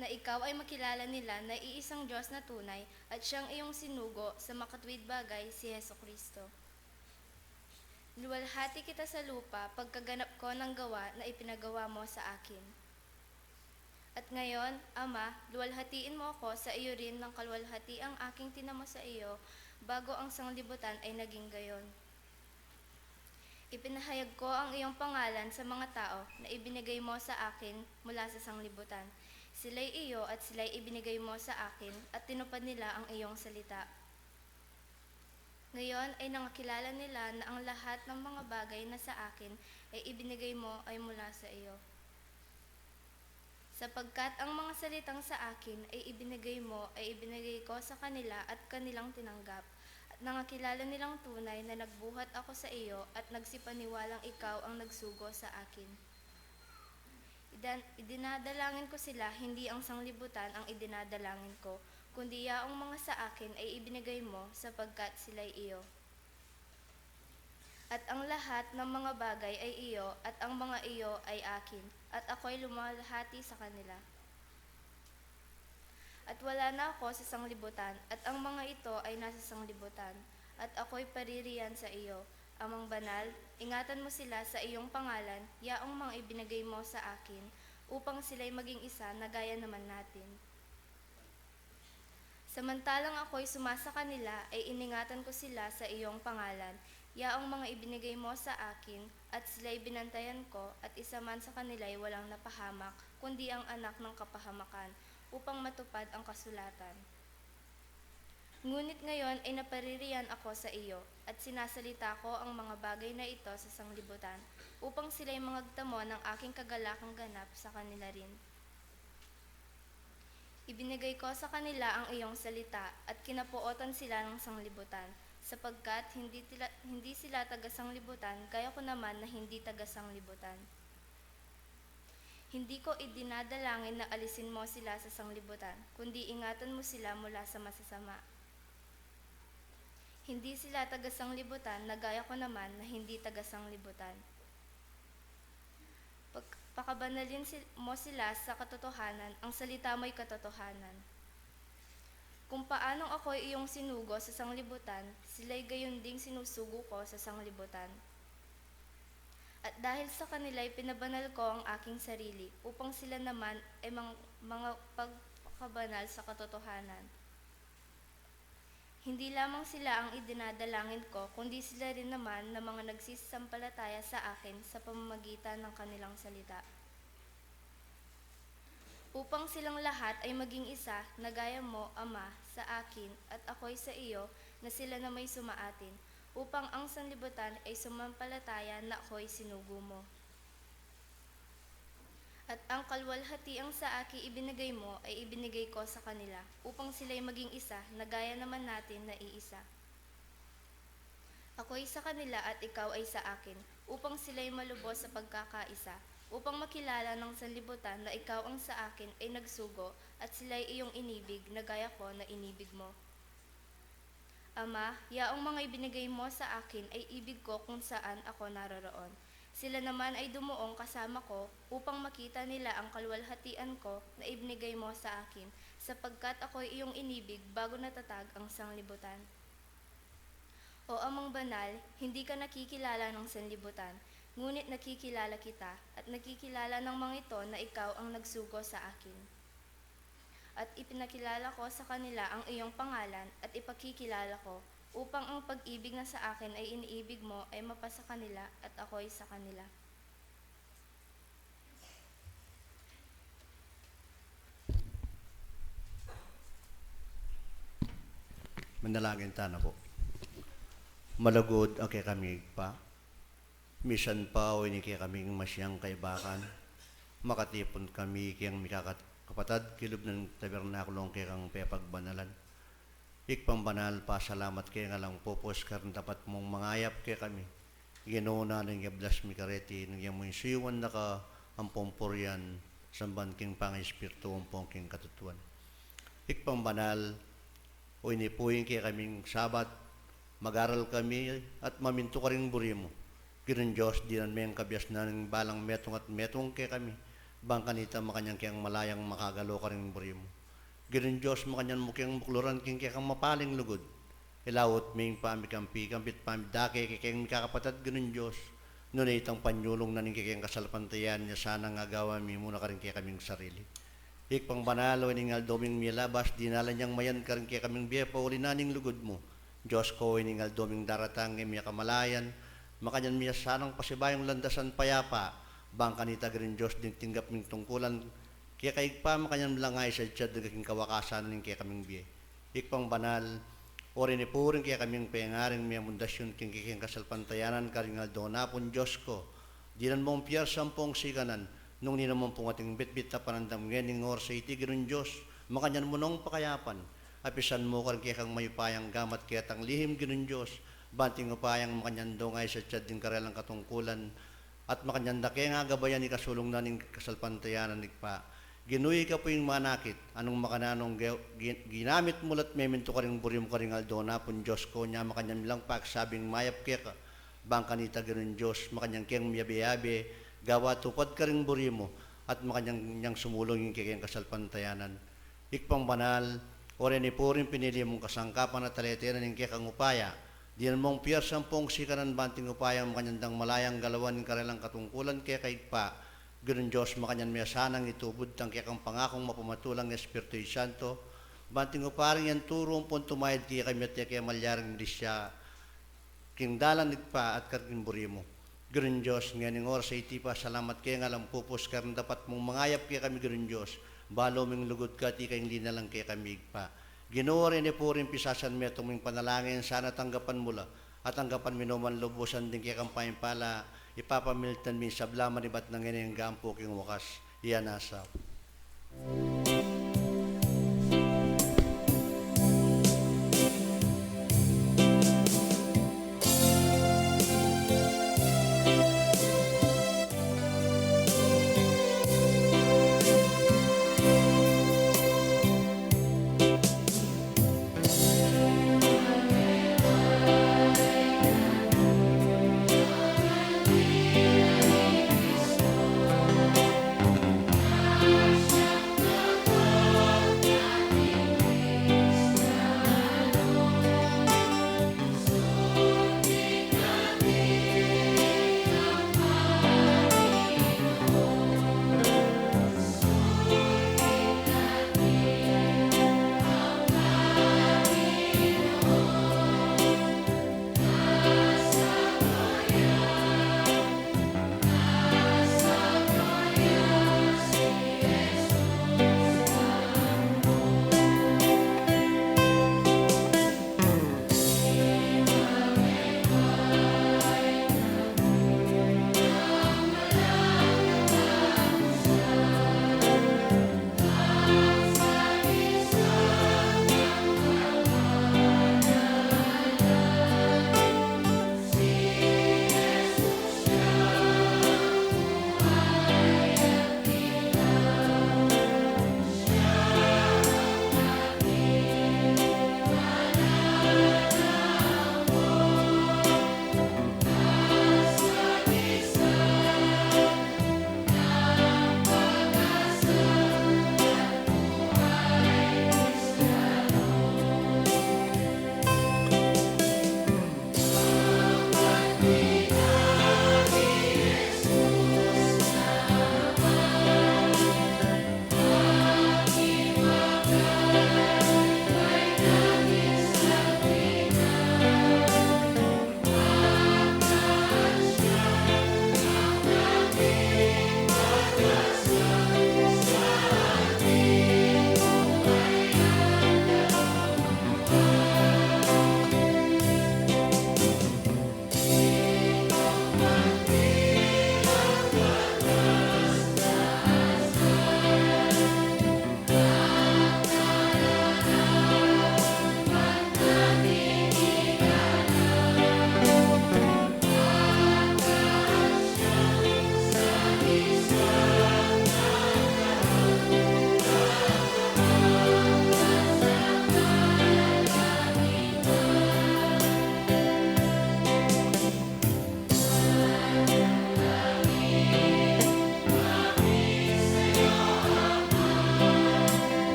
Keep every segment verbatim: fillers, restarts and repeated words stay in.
na ikaw ay makilala nila na iisang Diyos na tunay at siyang iyong sinugo sa makatuwid bagay, si Jesucristo. Luwalhati kita sa lupa pagkaganap ko ng gawa na ipinagawa mo sa akin. At ngayon, Ama, luwalhatiin mo ako sa iyo rin ng kaluwalhatiang aking tinamo sa iyo bago ang sanglibutan ay naging gayon. Ipinahayag ko ang iyong pangalan sa mga tao na ibinigay mo sa akin mula sa sanglibutan. Sila'y iyo at sila'y ibinigay mo sa akin at tinupad nila ang iyong salita. Ngayon ay nangakilala nila na ang lahat ng mga bagay na sa akin ay ibinigay mo ay mula sa iyo. Sapagkat ang mga salitang sa akin ay ibinigay mo ay ibinigay ko sa kanila at kanilang tinanggap. At nangakilala nilang tunay na nagbuhat ako sa iyo at nagsipaniwalang ikaw ang nagsugo sa akin. Idan-, idinadalangin ko sila, hindi ang sanglibutan ang idinadalangin ko, kundi yaong mga sa akin ay ibinigay mo, sapagkat sila'y iyo. At ang lahat ng mga bagay ay iyo, at ang mga iyo ay akin, at ako'y lumalhati sa kanila. At wala na ako sa sanglibutan, at ang mga ito ay nasa sanglibutan, at ako'y paririyan sa iyo. Amang banal, ingatan mo sila sa iyong pangalan, yaong mga ibinigay mo sa akin, upang sila'y maging isa na gaya naman natin. Samantalang ako'y sumasa kanila, ay iningatan ko sila sa iyong pangalan, yaong mga ibinigay mo sa akin, at sila'y binantayan ko, at isa man sa kanila'y walang napahamak, kundi ang anak ng kapahamakan, upang matupad ang kasulatan. Ngunit ngayon ay napaririyan ako sa iyo, at sinasalita ko ang mga bagay na ito sa sanglibutan, upang sila'y mangagtamo ng aking kagalakang ganap sa kanila rin. Ibinigay ko sa kanila ang iyong salita, at kinapootan sila ng sanglibutan, sapagkat hindi tila-, hindi sila taga-sanglibutan, gaya ko naman na hindi taga-sanglibutan. Hindi ko idinadalangin na alisin mo sila sa sanglibutan, kundi ingatan mo sila mula sa masasama. Hindi sila taga-sanglibutan, na gaya ko naman na hindi taga-sanglibutan. Pag-, pakabanalin si-, mo sila sa katotohanan, ang salita mo'y katotohanan. Kung paanong ako'y iyong sinugo sa sanglibutan, sila'y gayon ding sinusugo ko sa sanglibutan. At dahil sa kanila'y pinabanal ko ang aking sarili, upang sila naman ay mang-, mga pagpakabanal sa katotohanan. Hindi lamang sila ang idinadalangin ko, kundi sila rin naman na mga nagsisampalataya sa akin sa pamamagitan ng kanilang salita. Upang silang lahat ay maging isa, na gaya mo, Ama, sa akin, at ako'y sa iyo, na sila na may sumaatin, upang ang sanlibutan ay sumampalataya na ako'y sinugo mo. At ang kaluwalhatiang sa akin ibinigay mo ay ibinigay ko sa kanila, upang sila'y maging isa, na gaya naman natin na iisa. Ako'y sa kanila at ikaw ay sa akin, upang sila'y malubos sa pagkakaisa, upang makilala ng sanlibutan na ikaw ang sa akin ay nagsugo, at sila'y iyong inibig, na gaya ko na inibig mo. Ama, yaong mga ibinigay mo sa akin ay ibig ko kung saan ako naroroon. Sila naman ay dumuong kasama ko upang makita nila ang kaluwalhatian ko na ibinigay mo sa akin, sapagkat ako'y iyong inibig bago natatag ang sanlibutan. O Amang Banal, hindi ka nakikilala ng sanlibutan, ngunit nakikilala kita, at nakikilala ng mga ito na ikaw ang nagsugo sa akin. At ipinakilala ko sa kanila ang iyong pangalan, at ipakikilala ko, upang ang pag-ibig na sa akin ay iniibig mo ay mapasa kanila, at ako'y sa kanila. Manalangin tana po. Malugud a kekami Ibpa, misan pa o ini kekaming masyang kaibakan, makatipun kami keng mikakapatad king lub ning tabernakulong kekang pepagbanalan. Ibpang banal, pasalamat keng alang pupus karin tapat mung mangayap kekami. Ginu, nanu ing ablas mi kareti, nung ya mu ing suyuan na ka ampong purian, samban king pangaespiritu ampong king katutuan. Ibpang banal, o ini pu ing kekaming Sabat, mag-aral kami at mamintu karing buri mu. Ginung Dios, dinan me ing kabiasnan ning balang metung at metung kekami, Bang kanita makanyan keng malayang makagalo karing buri mu. Ginung Dios, makanyan mu keng bukluran king kekang mapaling lugud. Ilaut me ing pamikampi, kampit pamidake kekeng mikakapatad, Ginung Dios. Nune itang panyulung na ning kekeng kasalpantayanan ya sanang agawa mi muna karing kekaming sarili. Ibpang banal, o ining aldo ming milabas, dinalan yang mayan karing kekaming bie, pauli na ning lugud mu. Dios ko, o ining aldo ming daratang e mi akamalayan, makanyan mi ya sanang pasibayung landasan payapa, bang kanita Ginung Dios ding tinggap ming tungkulan keka Ibpa, makanyan mu lang isadsad ding kawakasan ning kekaming bie. Ibpang banal, o rinipu ring kekaming pengaring mie mundasyun king kekeng kasalpantayanan karing aldo na pun, Dios ko. Dinan mung piyarsa ampong sikanan, nung ninu man pung ating bitbit a panandam ngening oras a iti, Ginung Dios, makanyan mu nong pakayapan. Apisan mu karing kekang mayupayang gamat ketang lihim, Ginung Dios, banting upayang makanyan dong isadsad ding karelang katungkulan, at makanyan da keng agabayan ikasulung na ning kasalpantayanan, Ibpa. Ginu, ika pu ing manakit, anung makananung ge-, gi-, ginamit mu la't memintu karing buri mu karing aldo na pun, Dios ko, nya makanyan mi lang pagsabing mayap keka, bang kanita Ginung Dios, makanyan keng miyabe-yabe, gawa tupad karing buri mu, at makanyan yang sumulung ing kekeng kasalpantayanan. Ibpang banal, o reni pu ring pinili mung kasangkapan at talete na ning kekang upaya. Dinan mung piyarsa ampong sikanan banting upayang makanyan dang malayang galawan ing karelang katungkulan keka Ibpa. Ginung Dios, makanyan me sanang itubud dang kekang pangakung mapamatulang Espiritu Santo, banting upayang yang turu ampon tumayad kekami at keka malyaring milisya king dalan Ibpa at karing buri mu. Ginung Dios, ngening oras a iti, pasalamat keng alang pupus karing dapat mung mangayap kekami, Ginung Dios, balu ming lugud ka at ika ing linalang kekami, Ibpa. Ginu, o reni pu ring pisasan metung ming panalangin, sana tanggapan mu la, at tanggapan mi no man lubusan ding kekang pamimpala, ipapamiltan mi ing sabla manibat na ngeni anggang king wakas. Iya nasa.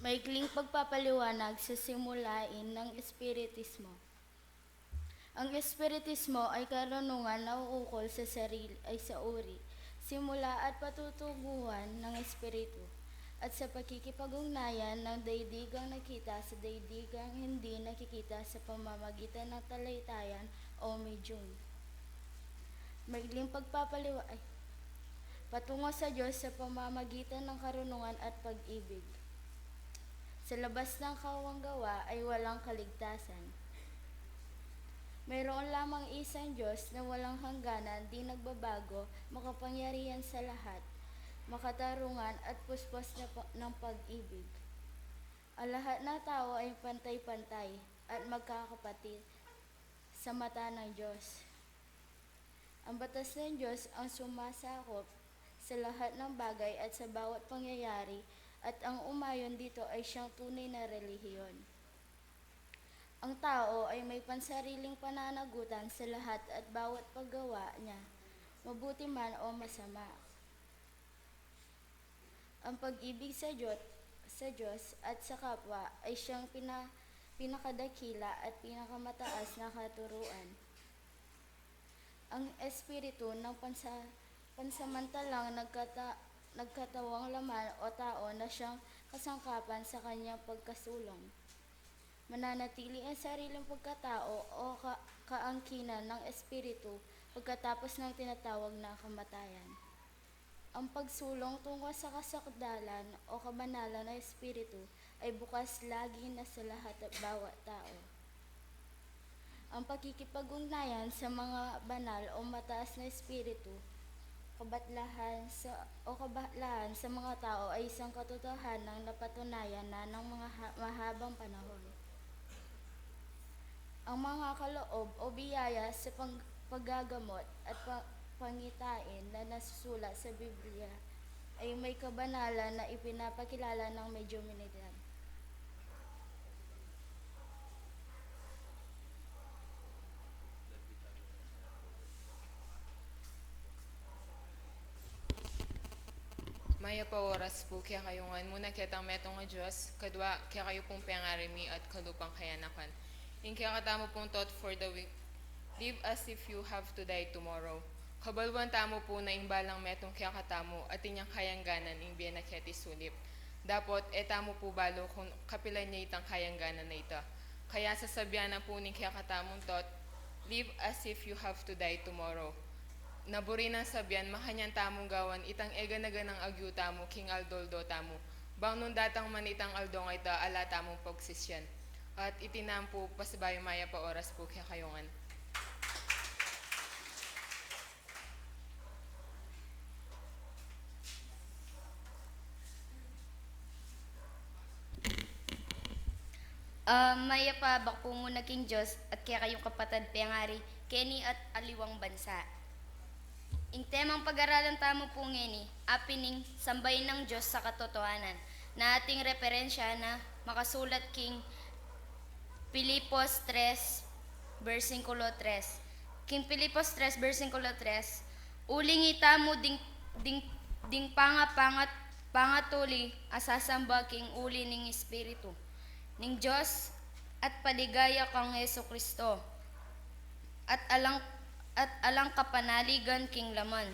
Maikling pagpapaliwanag sa simulain ng Espiritismo. Ang Espiritismo ay karunungan na uukol sa sarili, ay sa uri, simula at patutunguhan ng Espiritu, at sa pakikipag-ugnayan ng daigdigang nakita sa daigdigang hindi nakikita sa pamamagitan ng talitayan o medium. Maikling pagpapaliwa-, ay, patungo sa Diyos sa pamamagitan ng karunungan at pag-ibig. Sa labas ng kawang gawa ay walang kaligtasan. Mayroon lamang isang Diyos na walang hangganan, di nagbabago, makapangyarihan sa lahat, makatarungan at puspos na pa-, ng pag-ibig. Ang lahat ng tao ay pantay-pantay at magkakapatid sa mata ng Diyos. Ang batas ng Diyos ang sumasakop sa lahat ng bagay at sa bawat pangyayari, at ang umayon dito ay siyang tunay na relihiyon. Ang tao ay may pansariling pananagutan sa lahat at bawat paggawa niya, mabuti man o masama. Ang pag-ibig sa Diyos, sa Diyos at sa kapwa ay siyang pina-, pinakadakila at pinakamataas na katuruan. Ang Espiritu ng pansa-, pansamantalang nagkata-, nagkatawang laman o tao na siyang kasangkapan sa kanyang pagkasulong. Mananatili ang sariling pagkatao o ka-, kaangkinan ng Espiritu pagkatapos ng tinatawag na kamatayan. Ang pagsulong tungo sa kasakdalan o kabanalan ng Espiritu ay bukas lagi na sa lahat at bawat tao. Ang pakikipag-ugnayan sa mga banal o mataas na espiritu, kabatlahan sa, o kabatlahan sa mga tao ay isang katotohanan na napatunayan na ng mga ha-, mahabang panahon. Ang mga kaloob o biyaya sa pang-, paggagamot at pa-, pangitain na nasusulat sa Biblia ay may kabanalan na ipinapakilala ng mediumidad. Mayap a oras pu kekayu ngan. Muna ketang metung a Dios, kadwa kekayu pung pengari mi at kalupang kayanakan. Ing kekatamu pung thought for the week, live as if you have to die tomorrow. Kabaluan tamu pu na ing balang metung kekatamu atin yang kayangganan ing bie na keti sulip. Dapot e tamu pu balu kung kapilan ya itang kayangganan a ita. Kaya sasabian na pu ning kekatamung thought, live as if you have to die tomorrow. Na buri nang sabian, makanyan tamung gawan itang e gana-ganang agyu tamu king aldo-aldo tamu. Bang nung datang man itang aldo a ita, ala tamung pagsisian. At iti na pu, pasibayu mayap a oras pu kekayu ngan. Ah, mayap a abak pu muna king Dios at kekayung kapatad pengari keni at aliwang bansa. Ing temang pag-aralan tamu pu ngeni, apining Sambahin ang Diyos sa Katotohanan, na ating referensya na makasulat king Filipos tres, bersikulo tres. King Filipos tres, bersikulo tres, uling itamu ding, ding, ding pangapangat, pangatuli a sasamba king uli ning Espiritu ning Dios at paligaya kang Jesu Kristo at alang, at alang kapanaligan king laman.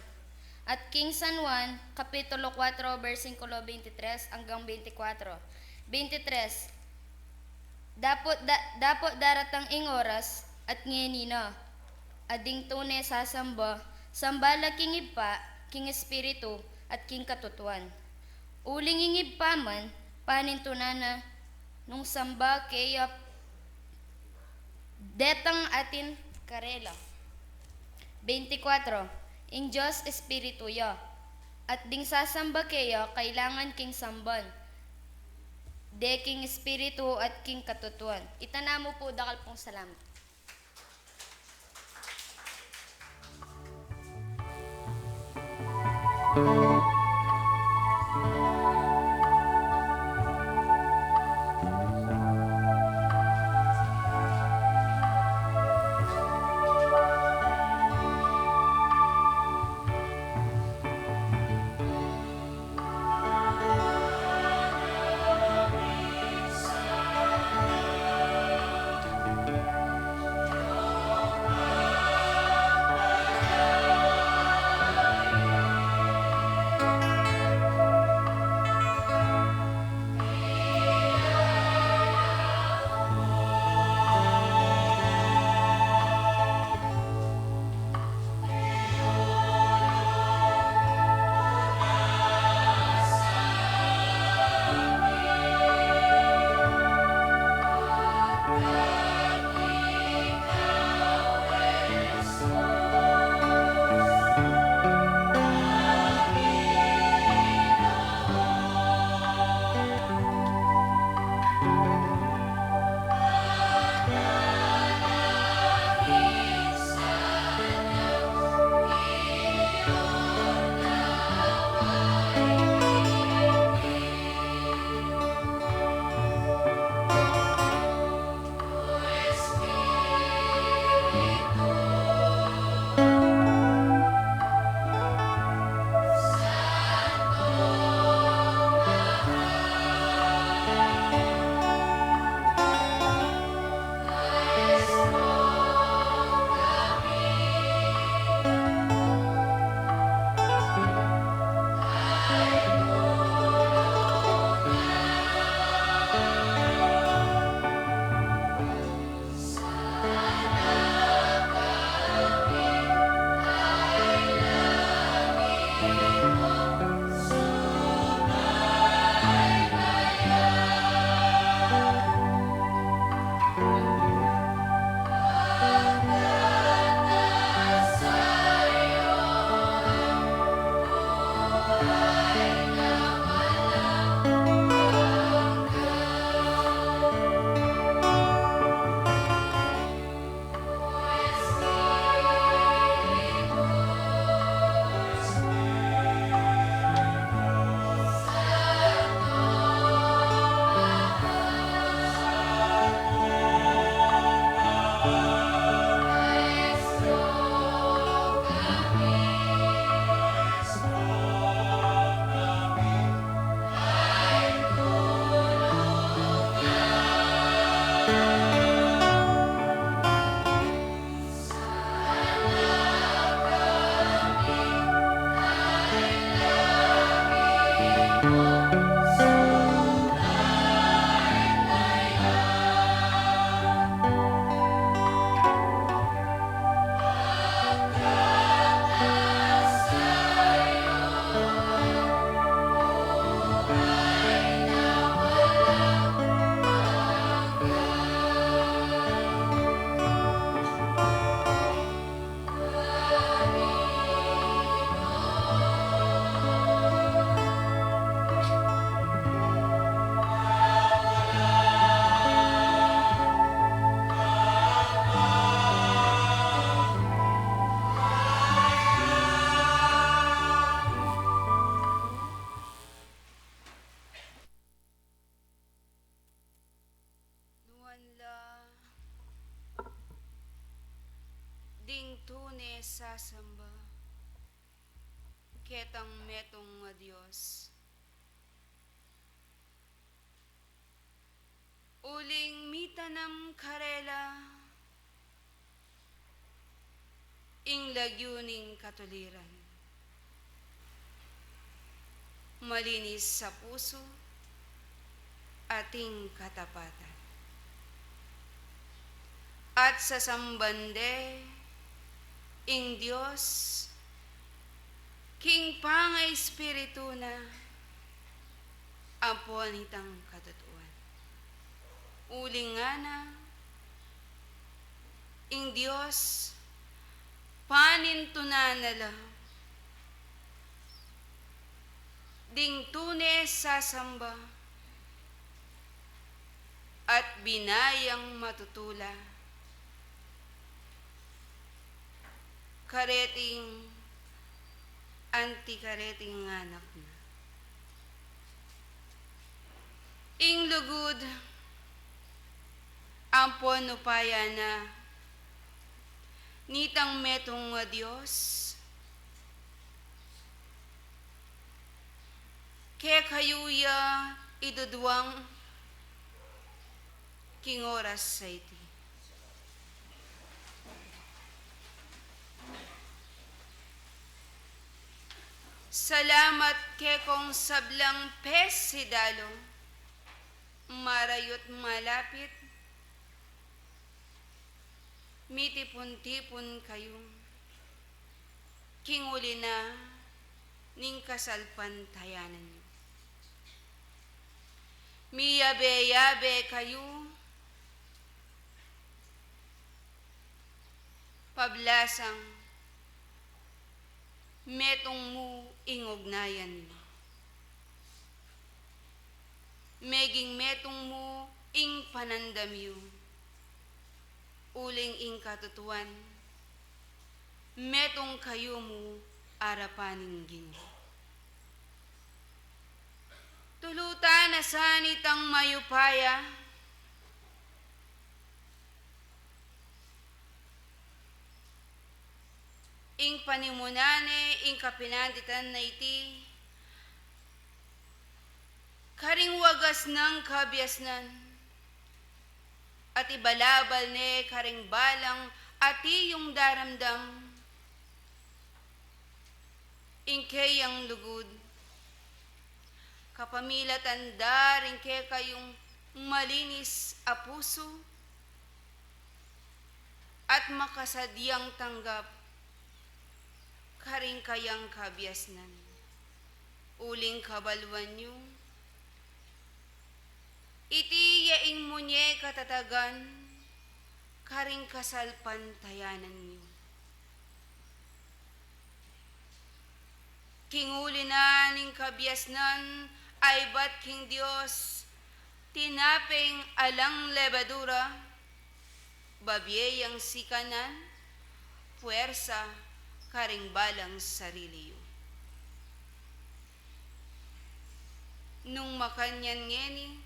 At king San Juan, Kapitulo kuwatro, bersikulo bente tres anggang bente kuwatro. Bente tres, dapot da-, dapot daratang ing oras, at ngeni na, a ding tune sasamba, samba la king Ibpa, king Espiritu, at king katutuan. Uling ing Ibpa man, panintunan na nung samba keya detang atin karela. Bente kuwatro, ing Dios Espiritu ya, at ding sasamba keya kailangan king samban de king Espiritu at king katutuan. Ita na mu pu, dakal pung salamat. tune sasamba ketang metung a Dios. Uling mitanam karela ing lagyu ning katuliran, malinis a pusu at ing katapatan. At sasamban de ing Dios king pangaespiritu na, ampon itang katutuan. Uling ngana, ing Dios panintunan na la ding tune sasamba at bina yang matutula kareting anti kareting anak na. Ing lugud ampon upaya na nitang metung a Dios, kekayu ya idudwang king oras a iti. Salamat kekong sablang pesidalu, marayu't malapit, mitipun-tipun kayu king uli na ning kasalpantayanan yu. Miyabe-yabe kayu, pablasang metung mu ing ugnayan yu. Meging metung mu ing panandam yu. Uling ing katutuan, metung kayu mu arapan ning Ginu. Tulutan na sa nitang mayupaya ing panimunan ne ing kapinanditan na iti karing wagas nang kabiasnan, at ibalabal ne karing balang ati yung daramdam ing keyang lugud, kapamilatan da ring kekayung malinis a pusu at makasadyang tanggap karing kayang kabiasnan. Uling kabaluan yu, iti ya ing munye katatagan karing kasalpantayanan yu. King uli na ning kabiasnan a ibat king Dios, tinapeng alang lebadura, babie yang sikanan, puersa karing balang sarili yu. Nung makanyan ngeni,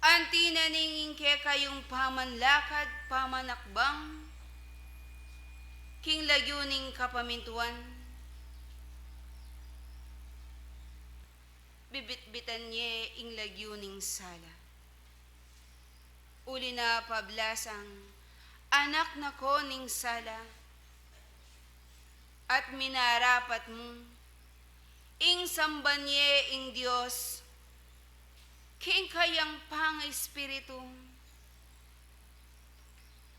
anti na ning ing kekayung pamanlakad, pamanakbang king lagyu ning kapamintuan, bibitbitan ye ing lagyu ning sala. Uli na pablasang anak na ko ning sala, at minarapat mu ing samban ye ing Dios king kayang pangaespiritu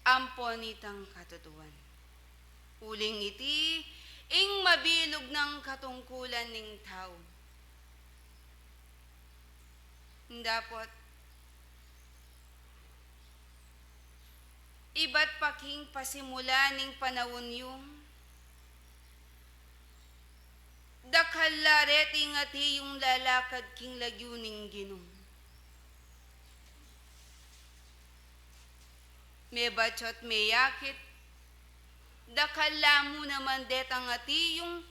ampon itang katutuan. Uling iti ing mabilug nang katungkulan ning tau. Dapot ibat pa king pasimula ning panaun yu, dakal la reti ing ati yung lalakad king lagyu ning Ginu. Mebacut meyakit, dakal la mu naman detang ati yung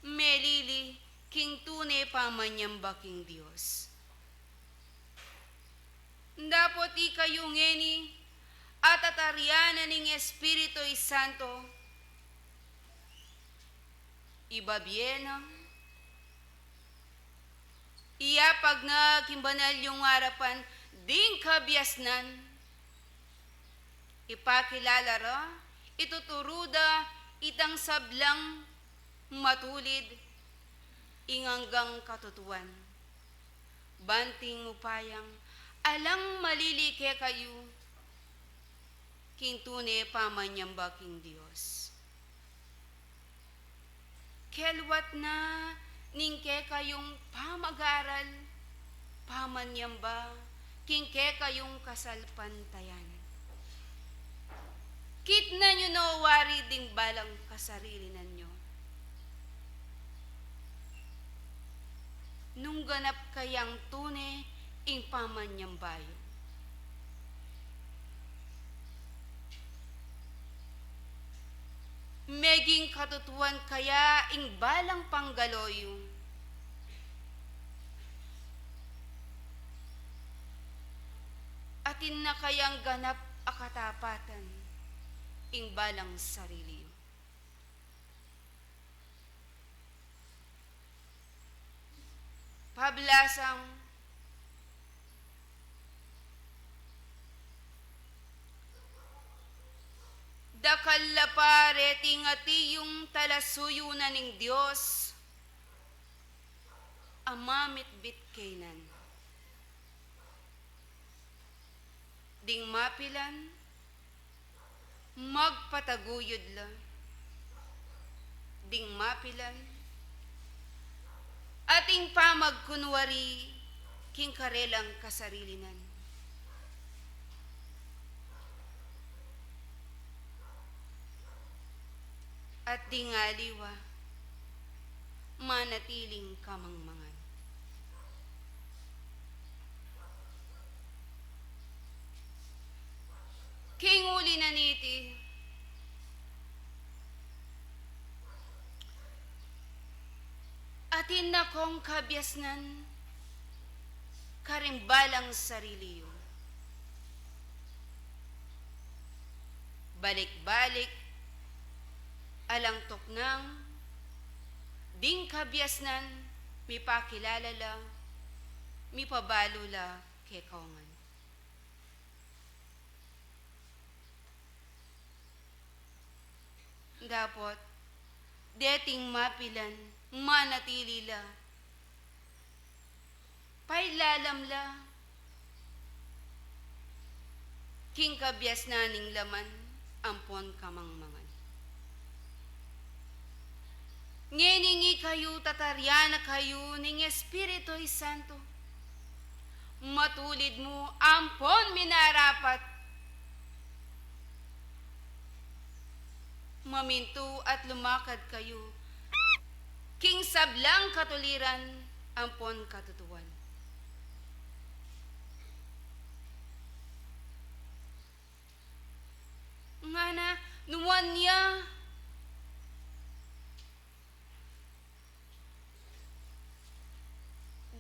melili king tune pamanyamba king Dios. Dapot ikayu ngeni a tatarian na ning Espiritu Santo, ibabie na, iyapag na king banal yung arapan ding kabiasnan, ipakilala ra, ituturu da itang sablang matulid ing anggang katutuan. Banting upayang alang malili kekayu king tune pamanyamba king Dios. Kelwat na ning kekayung pamag-aral, pamanyamba, king kekayung kasalpantayanan. Kitnan yu no wari ding balang kasarilinan yu. Nung ganap kayang tune ing pamanyamba yu? Meging katutuan kaya ing balang panggalo yu? Atin na kayang ganap a katapatan ing balang sarili yu? Pablasang, dakal la pa reting atiu yung talasuyu na ning Dios a mamitbit kaynan. Ding mapilan, magpataguyud la. Ding mapilan, ating pamagkunwari king karelang kasarilinan. At ding aliwa, manatiling kamangmangan. King uli na niti, atin na kong kabiasnan karing balang sarili yu. Balik-balik, alang tuknang, ding kabiasnan, mipakilala la, mipabalu la kekayu ngan. Dapot, deting mapilan, manatili la, pailalam la king kabiasnan ning laman ampon kamangmangan. Ngeni ing ikayu, tatarian na kayu ning Espiritu Santo. Matulid mu ampon minarapat, mamintu at lumakad kayu king sablang katuliran ampon katutuan. Ngana, nuan ya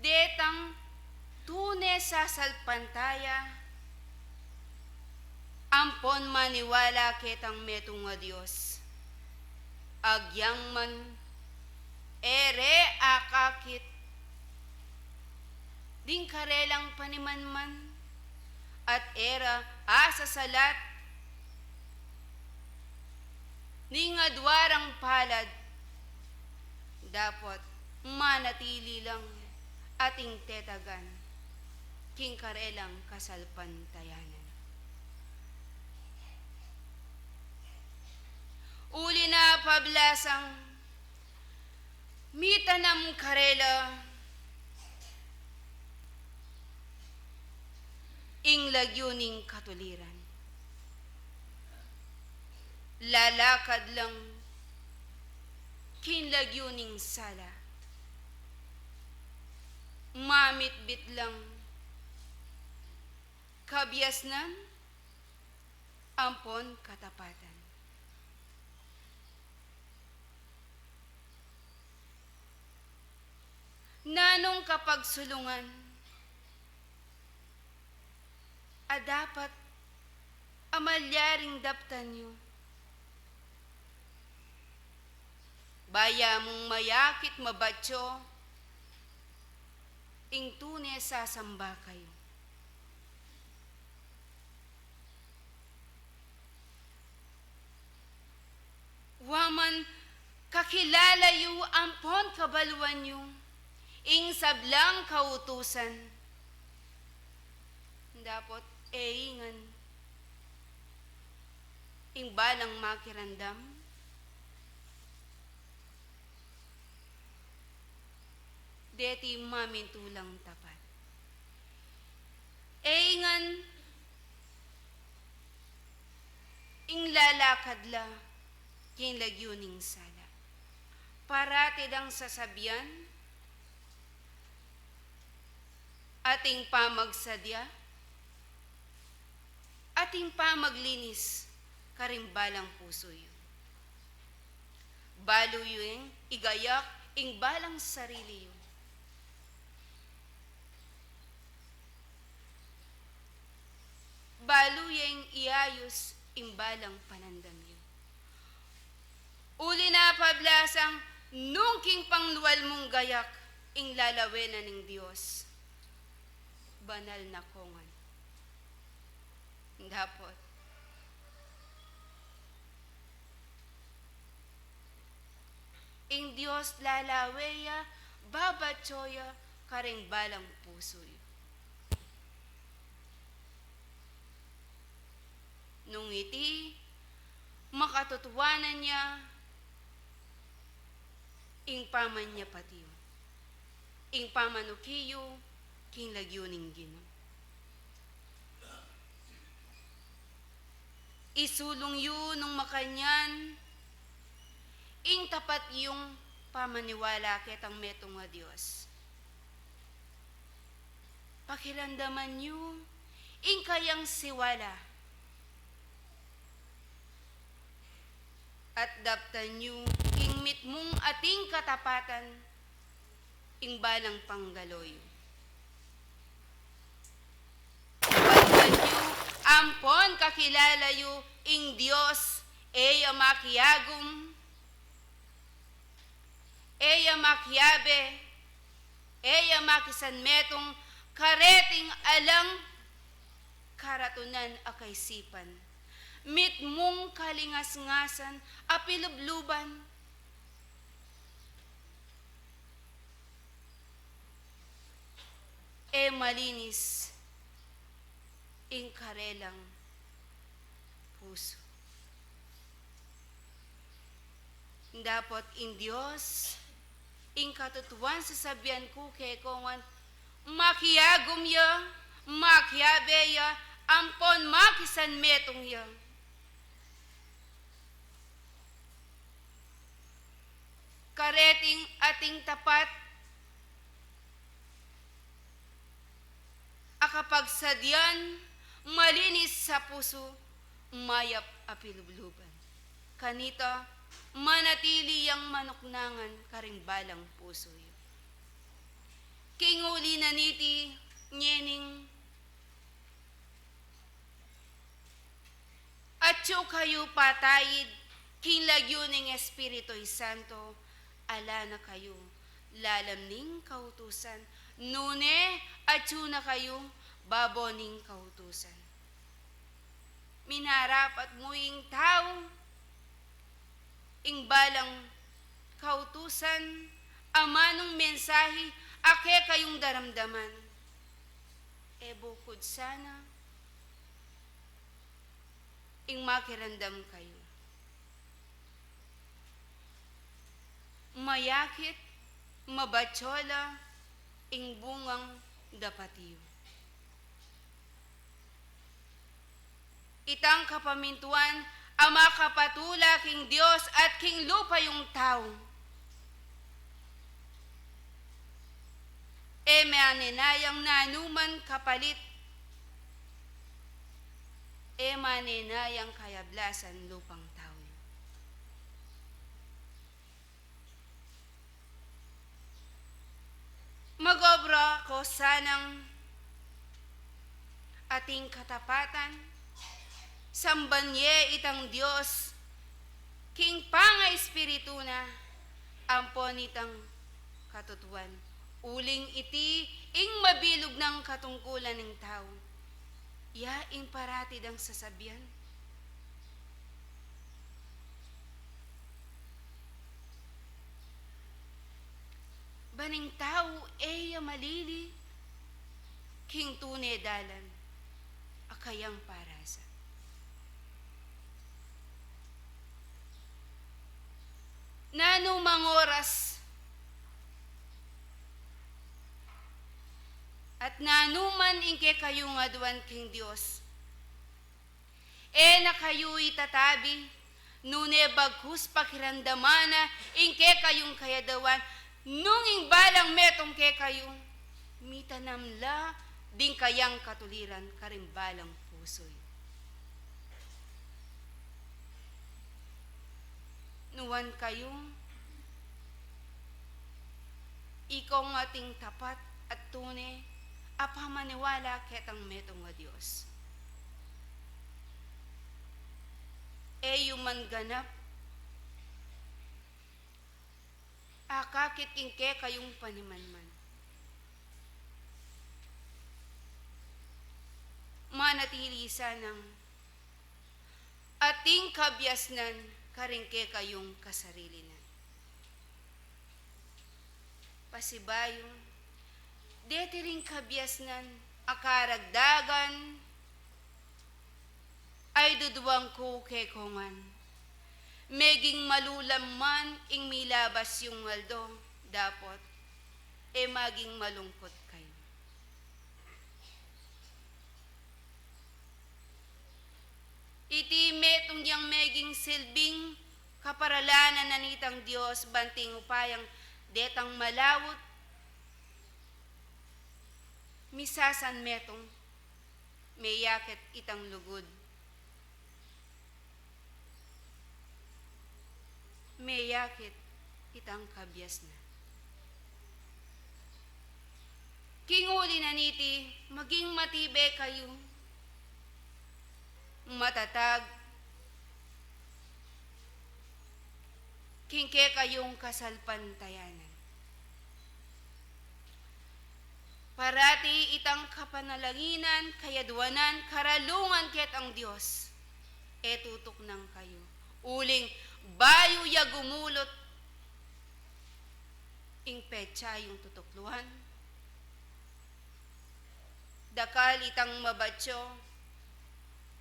detang tune sasalpantaya ampon maniwala ketang metung a Dios, agyang man e re akakit ding karelang panimanman at e ra asasalat ning adwa rang palad, dapot manatili lang ating tetagan king karelang kasalpantayanan. Uli na pablasang mitanam karela ing lagyu ning katuliran. Lalakad lang king lagyu ning sala. Mamitbit lang kabiasnan ampon katapatan. Nanung kapagsulungan a dapat a malyaring daptan yu. Ba ya mung mayakit mabatyo ing tune sasamba kayu. Wa man kakilala yu ampon kabaluan yu ing sablang kautusan. Dapot e ngan ing balang makiramdam deti mamintulang tapat. E ngan ing lalakad la king lagyu ning sala. Parati dang sasabian ating pamagsadya, ating pamaglinis karing balang pusu yu. Balu yu ing igayak ing balang sarili yu. Balu yu ing iayus ing balang panandam yu. Uli na pablasang nung king panglual mung gayak ing lalawenan ning Dios, banal na kongan. Dapot ing Dios lalawe ya, babatyo ya karing balang pusu yu. Nung iti, makatutuanan ya ing pamanyapat yu, ing pamanuki yu king lagyu ning Ginu. Isulung yu nung makanyan ing tapat yung pamaniwala ketang metung a Dios. Pakiramdaman yu ing kayang siwala at daptan yu king mitmung ating katapatan ing balang panggalo yu. Balikan yu ampon kakilala yu ing Dios, e ya makiagum, e ya makiabe, e ya makisanmetung kareting alang karatunan a kaisipan, mitmung kalingasngasan a pilubluban. E malinis ing karelang pusu. Dapot ing Dios, ing katutuan sasabian ku kekong, makiagum ya, makiabe ya, ampon makisanmetung ya kareting ating tapat a kapagsadyan, malinis a pusu, mayap a pilubluban. Kanita, manatili yang manuknangan karing balang pusu yu. King uli na niti, ngening atyu kayu patayid king lagyu ning Espiritu Santo, ala na kayu lalam ning kautusan, nune atyu na kayu babo ning kautusan. Minarapat mu ing tau ing balang kautusan, amanung mensahi a kekayung daramdaman. E bukud sana ing makiramdam kayu mayakit, mabatyu la ing bungang dapat yu. Itang kapamintuan a makapatula king Dios at king lupa yung tau. E manenayang nanuman kapalit, e manenayang kayablasan lupang tau. Mag-obra ko sanang ating katapatan, samban ye itang Dios king pangaespiritu na, ampon itang katutuan. Uling iti ing mabilug nang katungkulan ning tau. Ya ing parati dang sasabian. Ban ing tau e ya malili king tune dalan a kayang parasa. Nanu mang oras at nanu man ing kekayung aduan king Dios, e na kayu itatabi, nune bagkus pakiramdaman na ing kekayung kayaduan, nung ing balang metung kekayu, mitanam la ding kayang katuliran karing balang pusu yu. Nuan kayu, ikong ating tapat at tune a pamaniwala ketang metung a Dios. E yu man ganap akakit king kekayung panimanman. Manatili sanang ating kabiasnan karing kekayung kasarili na. Pasibayu, deti ring kabiasnan a karagdagan ay duduang ku kekongan. Meging malulam man ing milabas yung aldo, dapot e maging malungkut kayu. Iti metung yang meging silbing kaparalanan na nitang Dios, ban king upayang detang malaut, misasan metung, meyakit itang lugud, meyakit itang kabiasnan. King uli na niti, maging matibe kayu, matatag king kekayung kasalpantayanan. Parati itang kapanalanginan, kayaduanan, karalungan ketang Dios, e tutuknang kayu. Uling bayu ya gumulut ing petsa yung tutukluan, dakal itang mabatyu,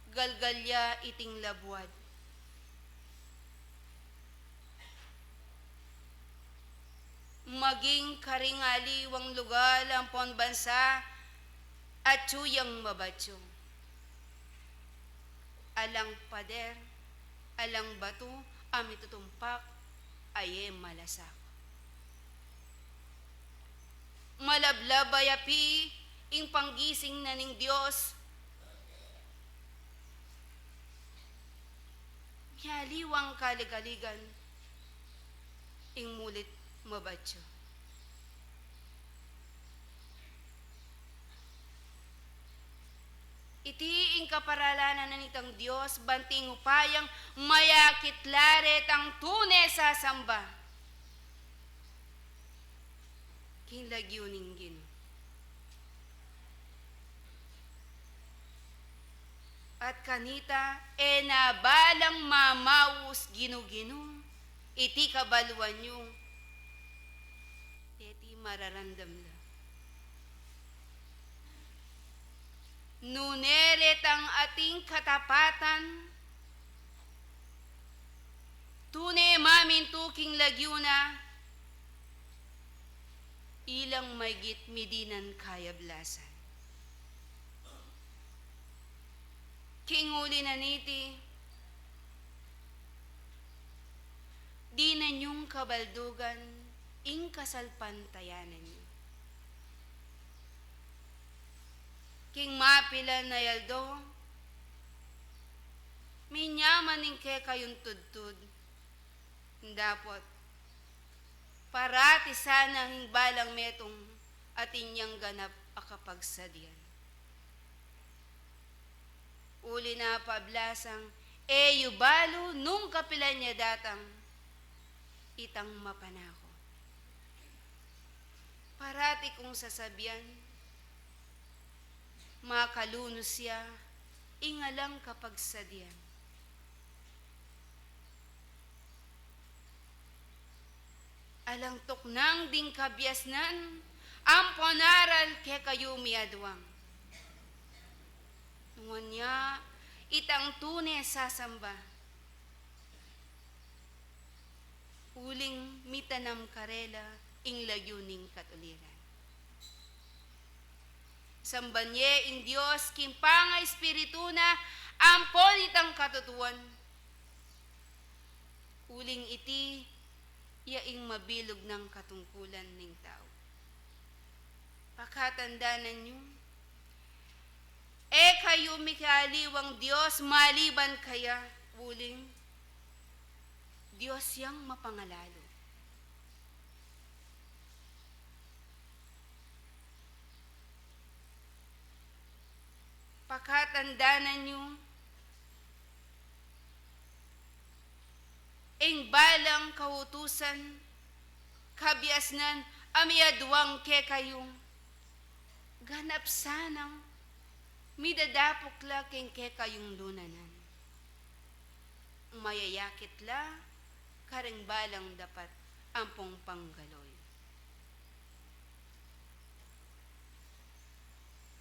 galgal ya iting labuad. Maging karing aliwang lugal ampon bansa, atyu yang mabatyu. Alang pader, alang batu a mitutumpak a e malasak. Malablab a yapi ing panggising na ning Dios. Mialiwang kaligaligan ing mulit mabatyu. Iti ing kaparalanan na nitang Dios, ban king upayang mayakit la retang tune sasamba king lagyu ning Ginu. At kanita, e na balang mamaus ginu-ginu iti kabaluan yu, deti mararamdam la. Nune retang ating katapatan, tune mamintu king lagyu na, ilang maygit midinan kayablasan. King uli na niti, dinan yung kabaldugan ing kasalpantayanan yu. King mapilan a aldo, minyaman ing kekayung tudtud, dapot parati sana ing balang metung atin yang ganap a kapagsadian. Uli na pa blasang, e yu balu nung kapilan ya datang itang mapanakut. Parati kung sasabian, makalunus ya ing alang kapagsadian. Alang tuknang ding kabiasnan ampon aral kekayu miaduang. Nung anya itang tune sasamba, uling mitanam karela ing lagyu ning katuliran. Samban ye ing Dios king pangaespiritu na ampon itang katutuan. Uling iti ya ing mabilug nang katungkulan ning tau. Pakatandanan yu, e kayu mika aliwang Dios maliban kaya, uling Dios yang mapangalalu. Pakatandanan yu, ing balang kautusan, kabiasnan a miaduang kekayu, ganap sanang midadapuk la king kekayung lunanan. Mayayakit la karing balang dapat ampong panggaloy.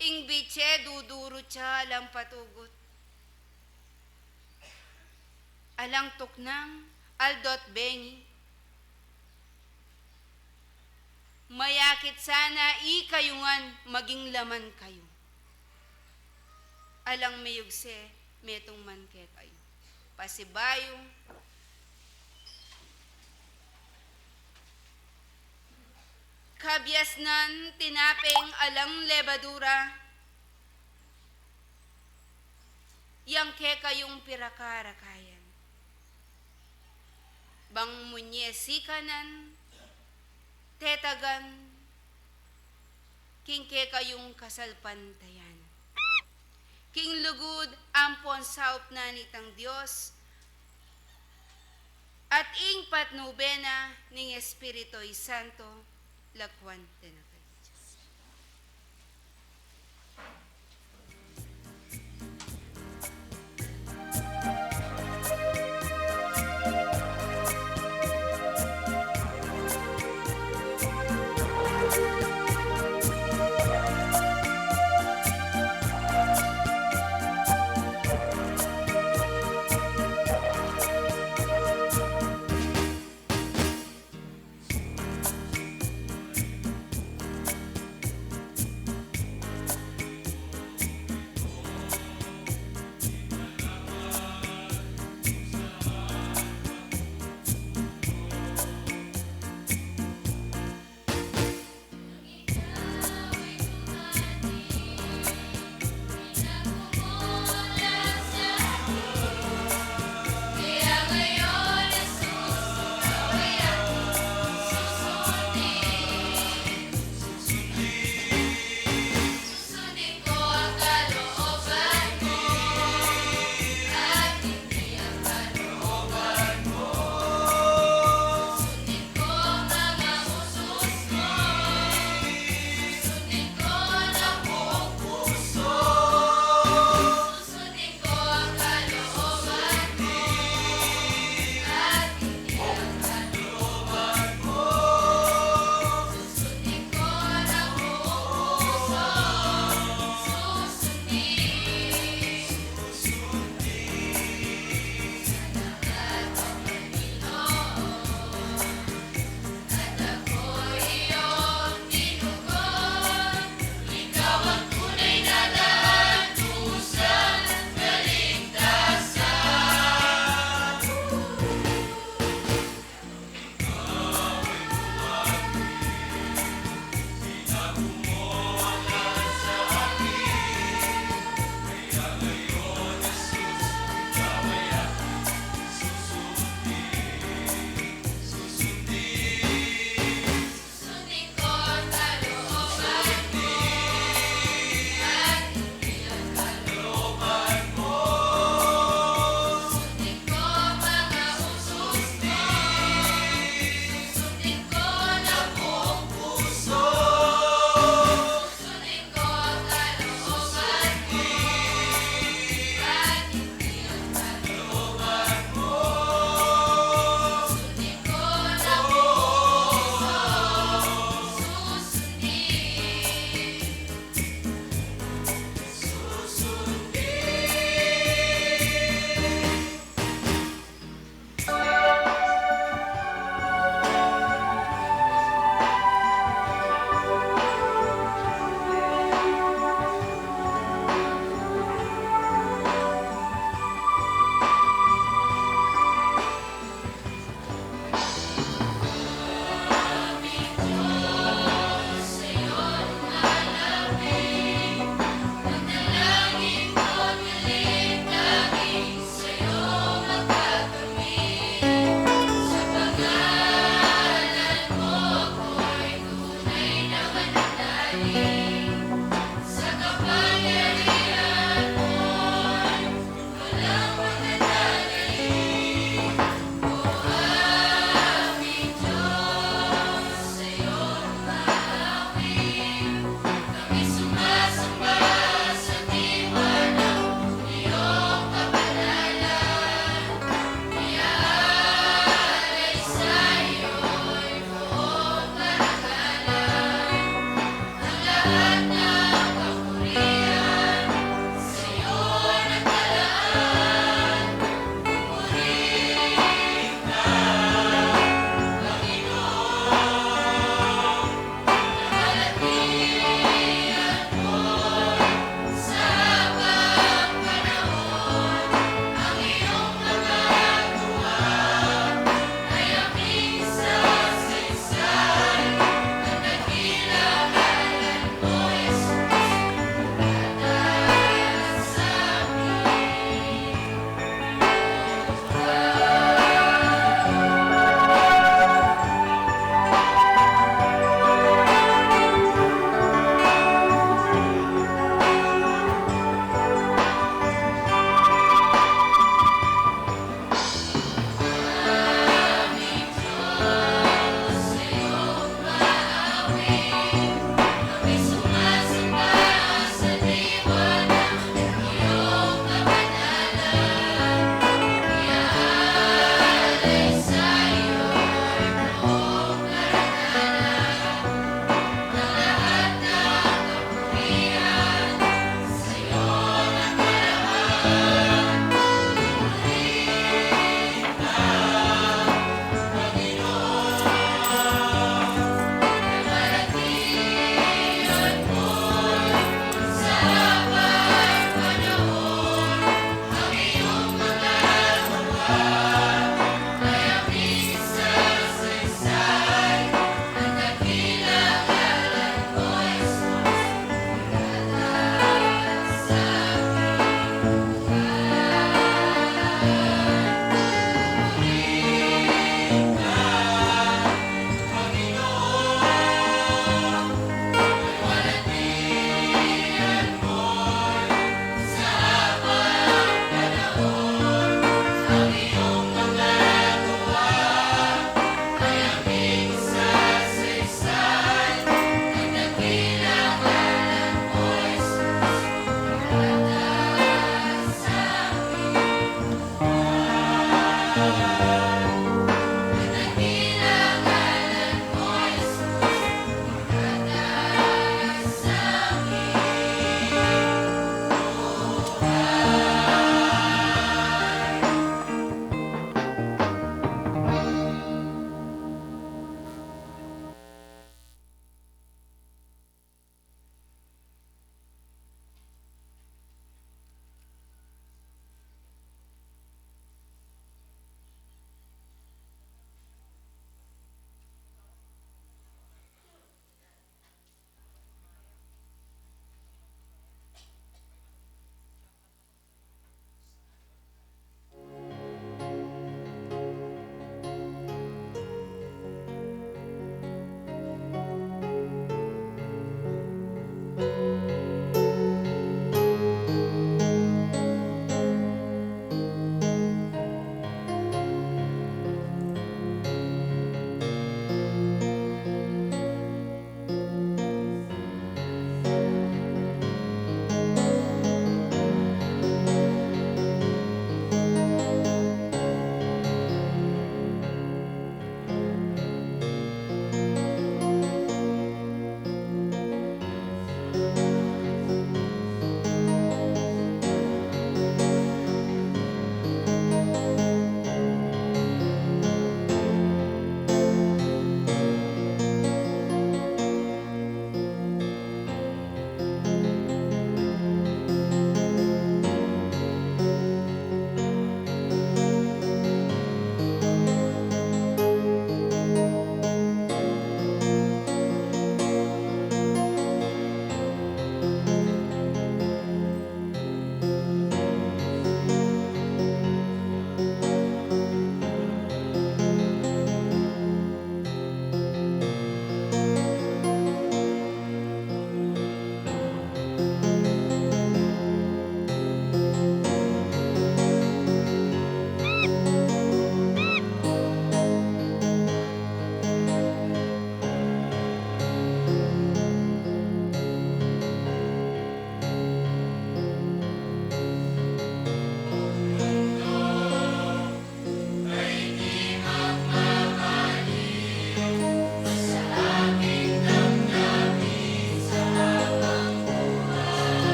Ing bitse dudurut ya alang patugut, alang tuknang aldo't bengi. Mayakit sana ikayu ngan maging laman kayu. Alang miyugse metung man kekayu. Pasibayu, kabiasnan tinapeng alang lebadura yang kekayung pirakarakayan. Bang munye sikanan, tetagan, king kekayung kasalpantayanan. King lugud ampon saup na nitang Dios, at ing patnube na ning Espiritu Santo, lakuan te na kayu.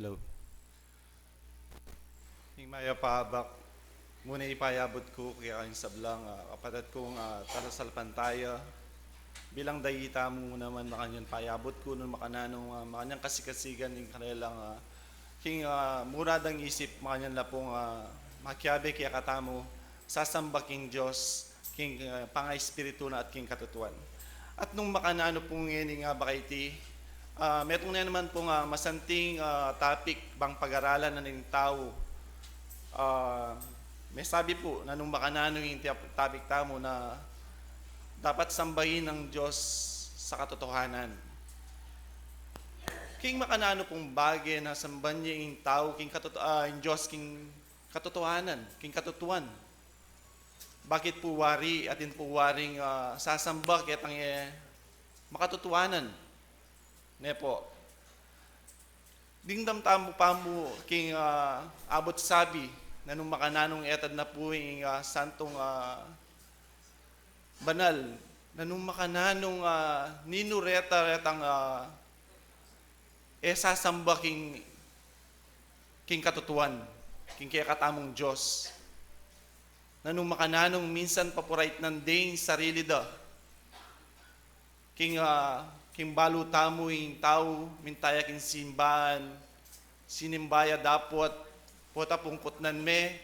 Hello. Ing mayap a abak, muna ipayabut ku kekayung sablang, ah, kapatad kung, ah, talasalpantaya, bilang dayita mu naman makanyan payabut ku nung makananu, ah, makanyan kasikasigan ing karelang, ah, king, ah, mura dang isip makanyan la pung, ah, makiabe kekatamu, sasamba king Dios, king, ah, pangaespiritu na at king katutuan. At nung makananu pung ngening abak a iti, ah, metung ne naman pung, ah, masanting, ah, topic bang pag-aralan na ning tau. Ah, mesabi pu na nung makananu ing tiap-, topic tamu na dapat sambahin ang Dios sa katotohanan. King makananu pung bage na samban ye ing tau king katoto-, ah, ing Dios king katotohanan, king katutuan. Bakit pu wari, atin pu waring, ah, sasamba ketang e makatutuanan? Ne pu. Dimdam tamu pa mu king, ah, abut sabi, na nung makananung etad na pu ing, ah, santung, ah, banal, na nung makananung, ah, ninu reta retang, ah, e sasamba king, king katutuan, king kekatamung Dios. Na nung makananung minsan papuraitnan de ing sarili da. King, ah, king balu tamu ing tau, mintaya king simbahan, sinimba ya dapot, pota pung kutnan me,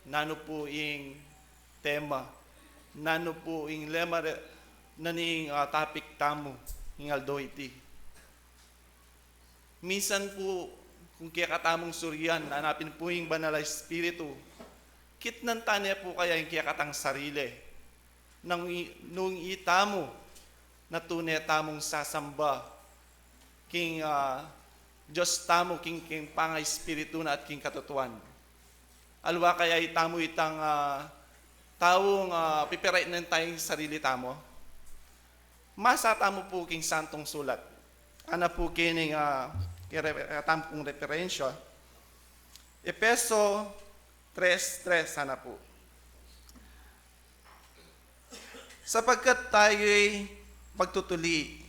nanu pu ing tema, nanu pu ing lema re-, na ning, ah, topic tamu, ing aldo iti. Minsan pu, kung kekatamung surian, hanapin pu ing Banal a Espiritu, kitnan ta ne pu kaya ing kekatang sarili, nung i-, nung itamu, na tune tamung sasamba, king, ah, Dios tamu, king, king pangaespiritu na at king katutuan. Aliwa kaya itamu itang, ah, taung, ah, pipiraitnan taya ing sarili tamu? Masa tamu pu king Santung Sulat. Ana pu kening, ah, kere-, ah, tamu pung referensya. Efeso tres tres, ana pu. Sapagkat tayo'y pagtutuli,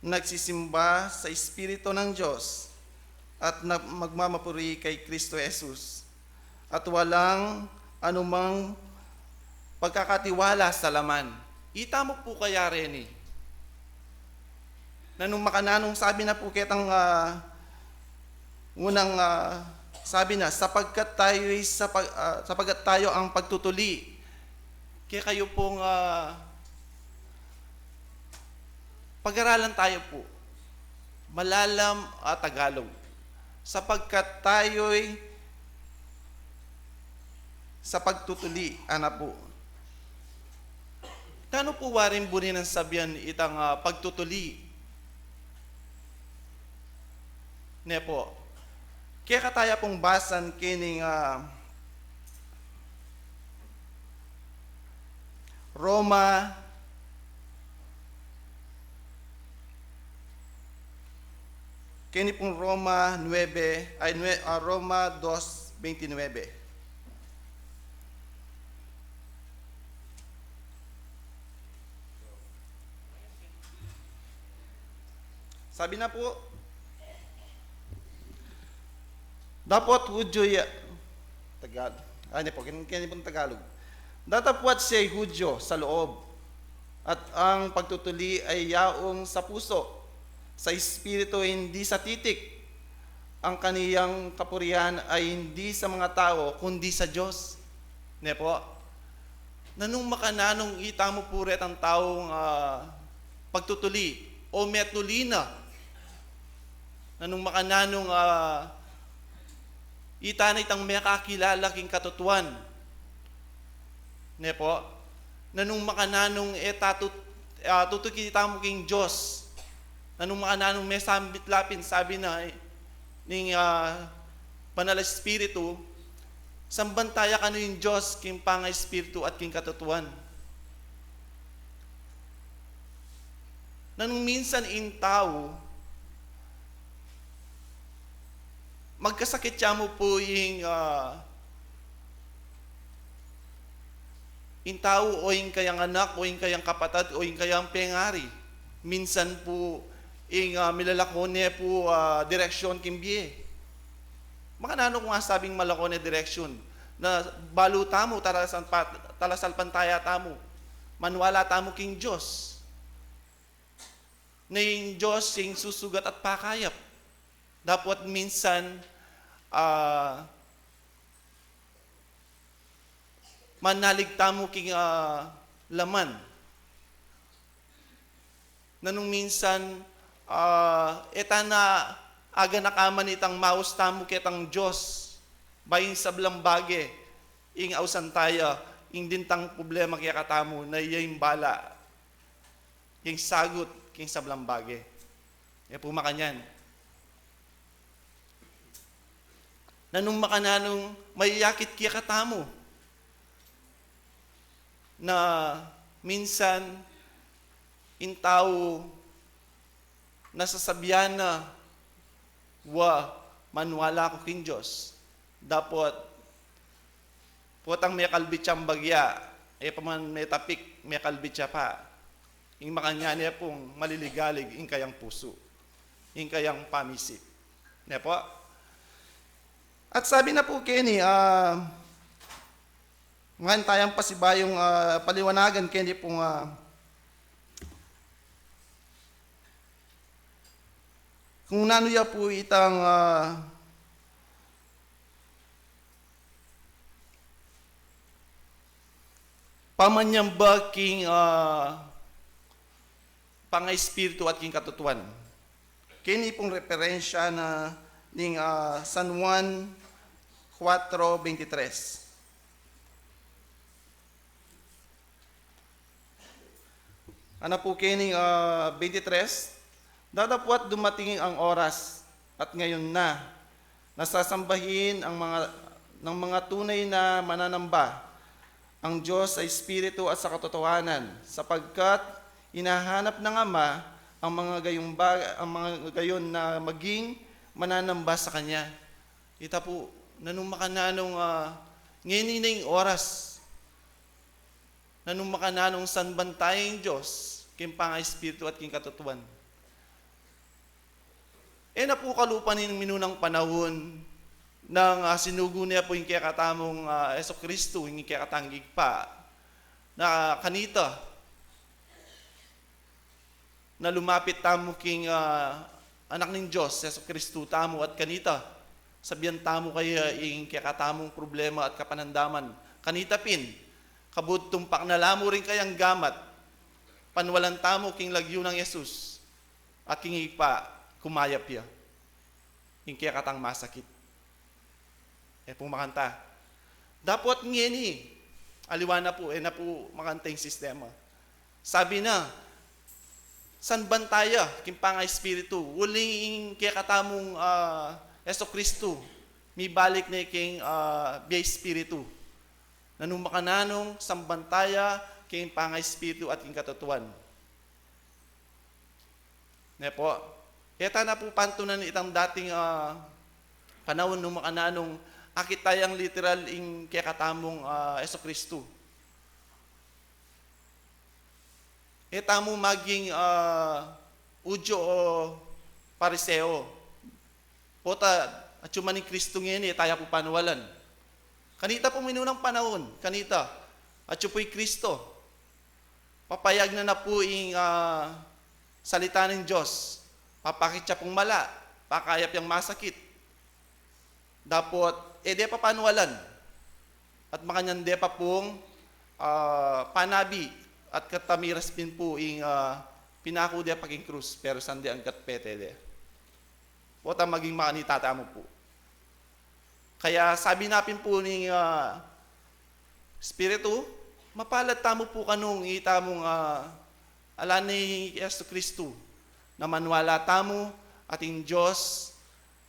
nagsisimba sa Espiritu ng Diyos, at na-, magmamapuri kay Kristo Jesus, at walang anumang pagkakatiwala sa laman. Itamu pu kaya reni? Na nung makananung sabi na pu ketang, ah, unang, ah, sabi na, sapagkat tayo'y, sapag-, ah, sapagkat tayo ang pagtutuli. Kaya kayo pung, ah, pag-aralan tayo pu. Malalam a Tagalog. Sapagkat tayo'y sa pagtutuli, ana pu. Nanu pu waring buri nang sabian itang, ah, pagtutuli? Ne pu. Kaya kataya pung basan kening, ah, Roma, keni pung Roma nuebe, ay, nue-, ah, Roma dos veintinuebe. Sabi na pu, dapot Hudyo ya, Tagal-, ah, hindi po, kin-, kini pong Tagalog. Datapwat siya'y Hudyo sa loob, at ang pagtutuli ay yaong sa puso, sa espiritu, hindi sa titik. Ang kaniyang kapurian ay hindi sa mga tao, kundi sa Diyos. Ne po? Nanung makananung itamu pu retang taung, ah, pagtutuli o metuli na? Nanung makananung, ah, ita na itang mekakilala king katutuan? Ne po? Nanung makananung e tatut-, ah, tutuki tamu king Diyos? Nanung makananung mesambit la pin sabi na, eh, ning, ah, Banal a Espiritu, samban taya kanu ing Diyos king pangaespiritu at king katutuan? Nanung minsan ing tau, magkasakit ya mu pu ing, ah, ing tau o ing kayang anak o ing kayang kapatad o ing kayang pengari. Minsan pu ing, ah, milalako ne pu, ah, direksyon king bie. Makananu kung asabing malako ne direksyun na balu tamu, talasan-, talasalpantaya tamu, manwala tamu king Dios, na ing Dios ing susugat at pakayap. Dapot minsan, ah, manalig tamu king, ah, laman. Nanung minsan, ah, e ta na aganakaman itang maus tamu ketang Dios, bayu ing sablang bage, ing ausan taya, ing dintang problema kekatamu, na iya ing bala, ing sagut king sablang bage. E pu makanyan. Nanung makananung mayayakit kekatamu na minsan ing tau nasasabian na, "Wa, manwala ku king Dios." Dapot, potang mekalbit yang bagya, e pa man metapik, mekalbit ya pa. Ing makanyan e pung maliligalig ing kayang pusu, ing kayang pamisip. Ne po? At sabi na pu keni, ah, ngan tayang pasibayung, ah, paliwanagan keni pung, ah, kung nanu ya pu itang, ah, pamanyamba king, ah, pangaespiritu at king katutuan. Keni pung referensya na ning, ah, San Juan kuwatro bentitres. Ana pu keni, ah, bentitres, "Datapwat dumating ang oras, at ngayon na, na sasambahin ang mga, ng mga tunay na mananamba ang Diyos sa espiritu at sa katotohanan, sapagkat hinahanap ng Ama ang mga gayong ba-, ang mga gayon na maging mananamba sa Kanya." Ita pu, nanung makananung, ah, ngeni na ing oras, nanung makananung sanban taya ing Dios king pangaespiritu at king katutuan. E na pu kalupa ning minunang panahun nang, ah, sinugo ne pu ing kekatamung, ah, Jesucristo, ing kekatang Ibpa, na kanita, na lumapit tamu king, ah, Anak ning Dios, Jesucristo tamu, at kanita, sabian tamu kaya ing kekatamung problema at kapanandaman. Kanita pin, kabud tumpak na la mu ring kayang gamat, panwalan tamu king lagyu nang Jesus, at king Ibpa, kumayap ya ing kekatang masakit. E pu makanta. Dapot ngeni, aliwa na pu, e na pu makanta ing sistema. Sabi na, sanban taya king pangaespiritu, uling ing kekatamung, ah, Jesucristo, mibalik ne king, ah, bie espiritu. Nanung makananung sanban taya king pangaespiritu at king katutuan. Ne po? E ta na pu pantunan itang dating, ah, panahun nung makananung akit tayang literal ing kekatamung, ah, Jesucristo. E tamu maging, ah, Hudyo o Pariseo. Pota, atyu man ing Kristo ngeni, e taya pu panwalan. Kanita pu minunang panahun, kanita, atyu pu i Kristo. Papayag na na pu ing, ah, salita ning Dios. Papakit ya pung mala, pakayap yang masakit. Dapot, e de pa panwalan. At makanyan de pa pung, ah, panabi, at katamiras pin pu ing, ah, pinaku de pa king krus, pero sandi anggat pete de. Pota maging makanita tamu pu. Kaya sabi na pin pu ning, ah, Espiritu, mapalad tamu pu kanung itamung, ah, ala ni Jesucristo, na manwala tamu at ing Dios,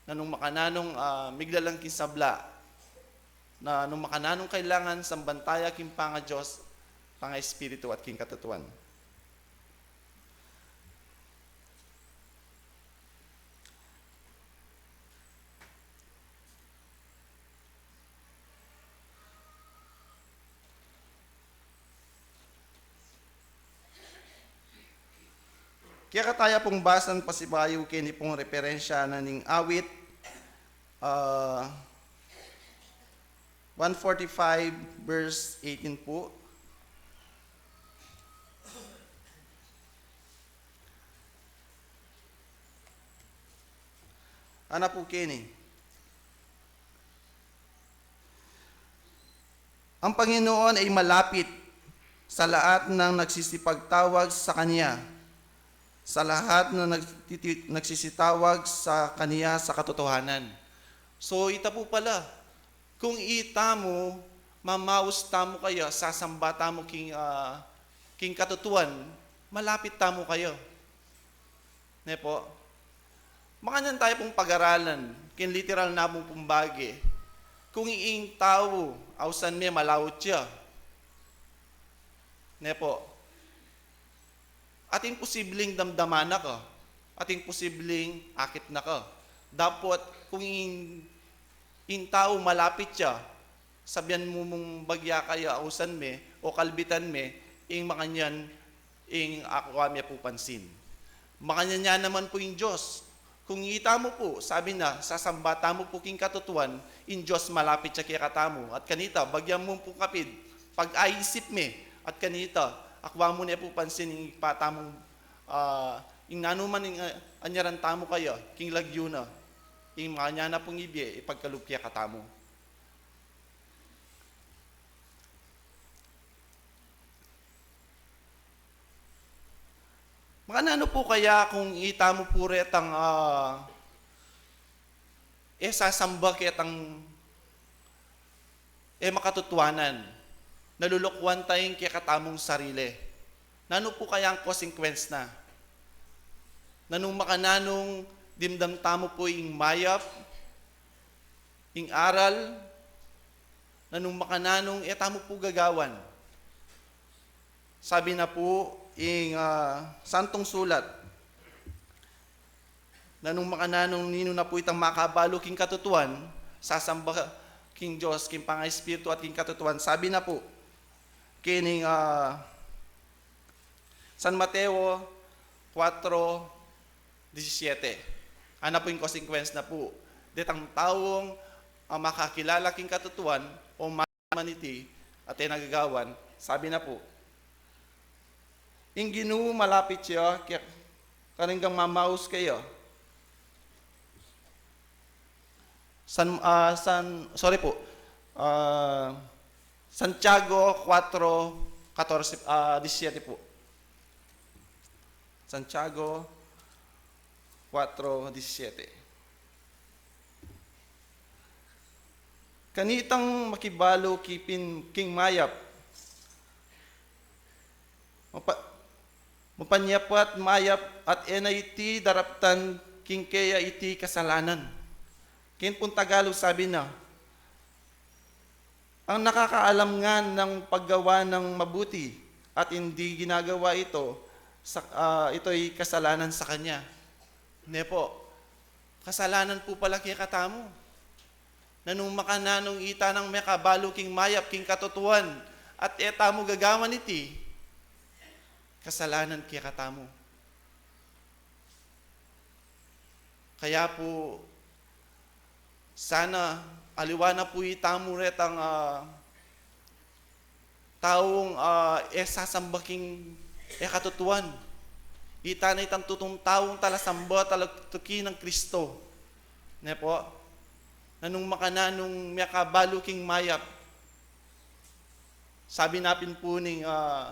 nanung makananung, ah, miglalang king sabla, nanung makananung kailangan sanban taya king pangaDios, pangaespiritu at king katutuan. Kaya kataya pung basan pasibayu keni pung referensya na ning awit, Ah, one forty-five, verse eighteen po. Ana po keni. Ang Panginoon ay malapit sa lahat ng nagsisipagtawag sa Kanya, sa lahat ng nagtiti-, nagsisitawag sa Kanya sa katotohanan. So, ita po pala, kung itamu, mamaus tamu kaya, sasamba tamu king, ah, king katutuan, malapit tamu kaya. Ne po? Makanyan tamu pung pag-aralan, king literal na pung, pung bage. Kung ing tau, ausan me, malaut ya. Ne po? Atin posibleng damdaman na ka. Atin posibleng akit na ka. Dapot, kung ing, ing tau malapit ya, sabian mu mung bagya kaya ausan me, o kalbitan me, ing makanyan, ing akwa me pu pansin. Makanyan ya naman pu ing Dios. Kung itamu pu, sabi na, sasamba tamu pu king katutuan, ing Dios malapit ya kekatamu. At kanita, bagyan mu pu kapid, pag-aisip me, at kanita, akwa mu ne pu pansin ing patamung, ah, ing nanuman ing, ah, anyaran tamu kaya, king lagyu na, ing makanyan na pung ibie, ipagkalub kekatamu. Makananu pu kaya kung itamu pu retang, ah, e sasamba ketang e makatutuanan, nalulukuan tayang kekatamung sarili? Nanu pu kayang consequence na? Nanung makananung dimdam tamu pu ing mayap, ing aral, nanung makananung e tamu pu gagawan? Sabi na pu ing, ah, Santong Sulat, nanung makananung ninu na pu itang makabalu king katutuan, sasamba king Dios, king pangaespiritu at king katutuan. Sabi na pu kening, ah, San Mateo kuwatro disisyete. Ana pu ing consequence na pu detang taung, ah, makakilala king katutuan o ma-, man iti, at e na gagawan, sabi na pu, ing Ginu malapit ya ke-, karing mamaus kaya. San, ah, San, sorry pu. Ah, Santiago kuwatro katorse, ah, disisyete pu. Santiago kuwatro disisyete. Kanitang makibalu kipin king mayap, mapa-, mapanyapat mayap at e na iti daraptan king keya iti kasalanan. King pung Tagalog sabi na, ang nakakaalam nga ng paggawa ng mabuti at hindi ginagawa ito, sa, ah, ito'y kasalanan sa kanya. Ne pu, kasalanan pu pala kekatamu. Nanung makananung ita nang mekabalu king mayap, king katutuan, at e tamu gagawan iti, kasalanan kekatamu. Kaya pu, sana aliwa na pu itamu retang, ah, taung, ah, e sasamba king e katutuan. Ita na itang tutung taung talasamba, talatuki nang Kristo. Ne pu? Nanung makananung mekabalu king mayap. Sabi na pin pu ning, ah,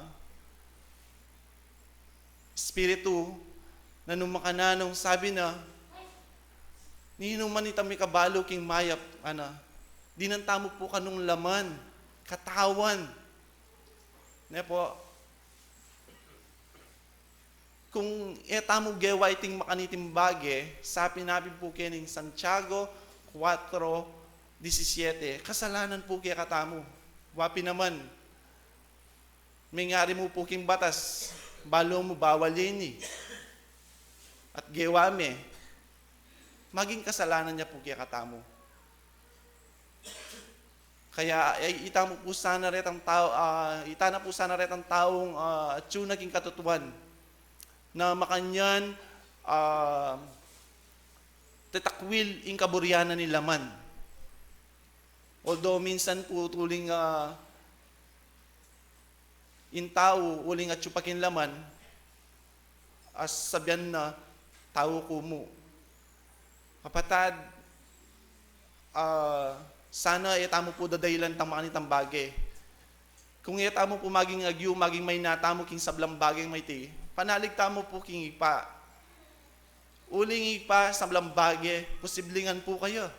Espiritu, nanung makananung sabi na, ninu man itang mekabalu king mayap, ana, dinan tamu pu kanung laman, katawan. Ne pu? Kung e tamu gewa iting makaniting bage, sabi na pin pu kening Santiago kuwatro disisyete, kasalanan pu kekatamu. Wa pin naman, mengari mu pu king batas, balu mu bawal ya ini, at gewa me, maging kasalanan ya pu kekatamu. Kaya, e, ita mu pu sana retang tau, ah, ita na pu sana retang taung, ah, atyu na king katutuan, na makanyan, ah, Tatakwil ing kaburian na ning laman. Although minsan pu uling, ah, ing tau, uling atyu pa king laman, a sasabian na, "Tau ku mu." Kapatad, ah, sana e tamu pu dadailan itang makanitang bage. Kung e tamu pu maging agyu, maging maina tamu king sablang bage, maiti, panalig tamu pu king Ibpa. Uling Ibpa, sablang bage, posible ngan pu kaya.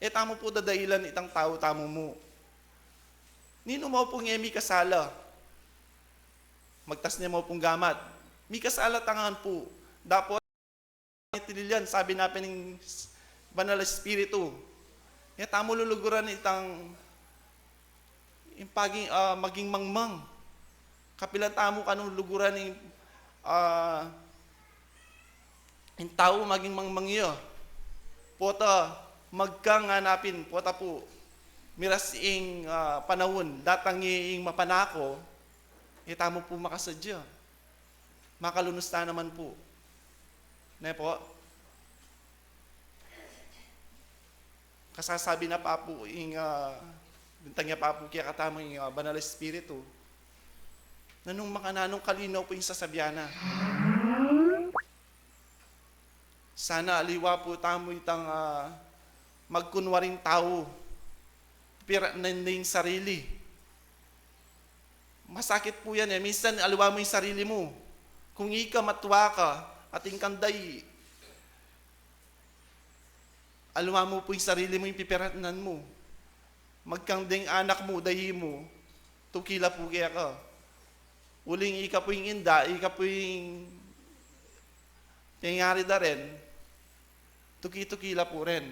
E tamu pu dadailan itang tau tamu mu. Ninu mu pung e mikasala, magtas ne mu pung gamat. Mikasala ta ngan pu. Dapot, tililian, sabi na pin ning Banal Espiritu, e tamu luluguran itang, ing paging, ah, maging mangmang. Kapilan tamu kanung luguran ing, ah, ing tau maging mangmang ya? Pota magkang, ngana pin, pota pu miras ing, ah, panaun, datang ing mapanako, e tamu pu makasadya. Makalunus ta naman pu. Ne pu? Kasasabi na pa pu ing, ah, bintang ya pa pu kekatamu ing, ah, Banal Espiritu. Nanung makananung kalinaw pu ing sasabian na. Sana aliwa pu tamu itang, ah, magkunwaring tau. Pipiratnan ing sarili. Masakit pu yan e. Minsan, aliwa mu ing sarili mu. Kung ika matua ka, atin kang dai, aliwa mu pu ing sarili mu, ing pipiratnan mu. Magkang deng anak mu, dai mu, tuki la pu keka. Uling ika pu ing inda, ika pu ing pengari da ren, tuki-tuki la pu ren.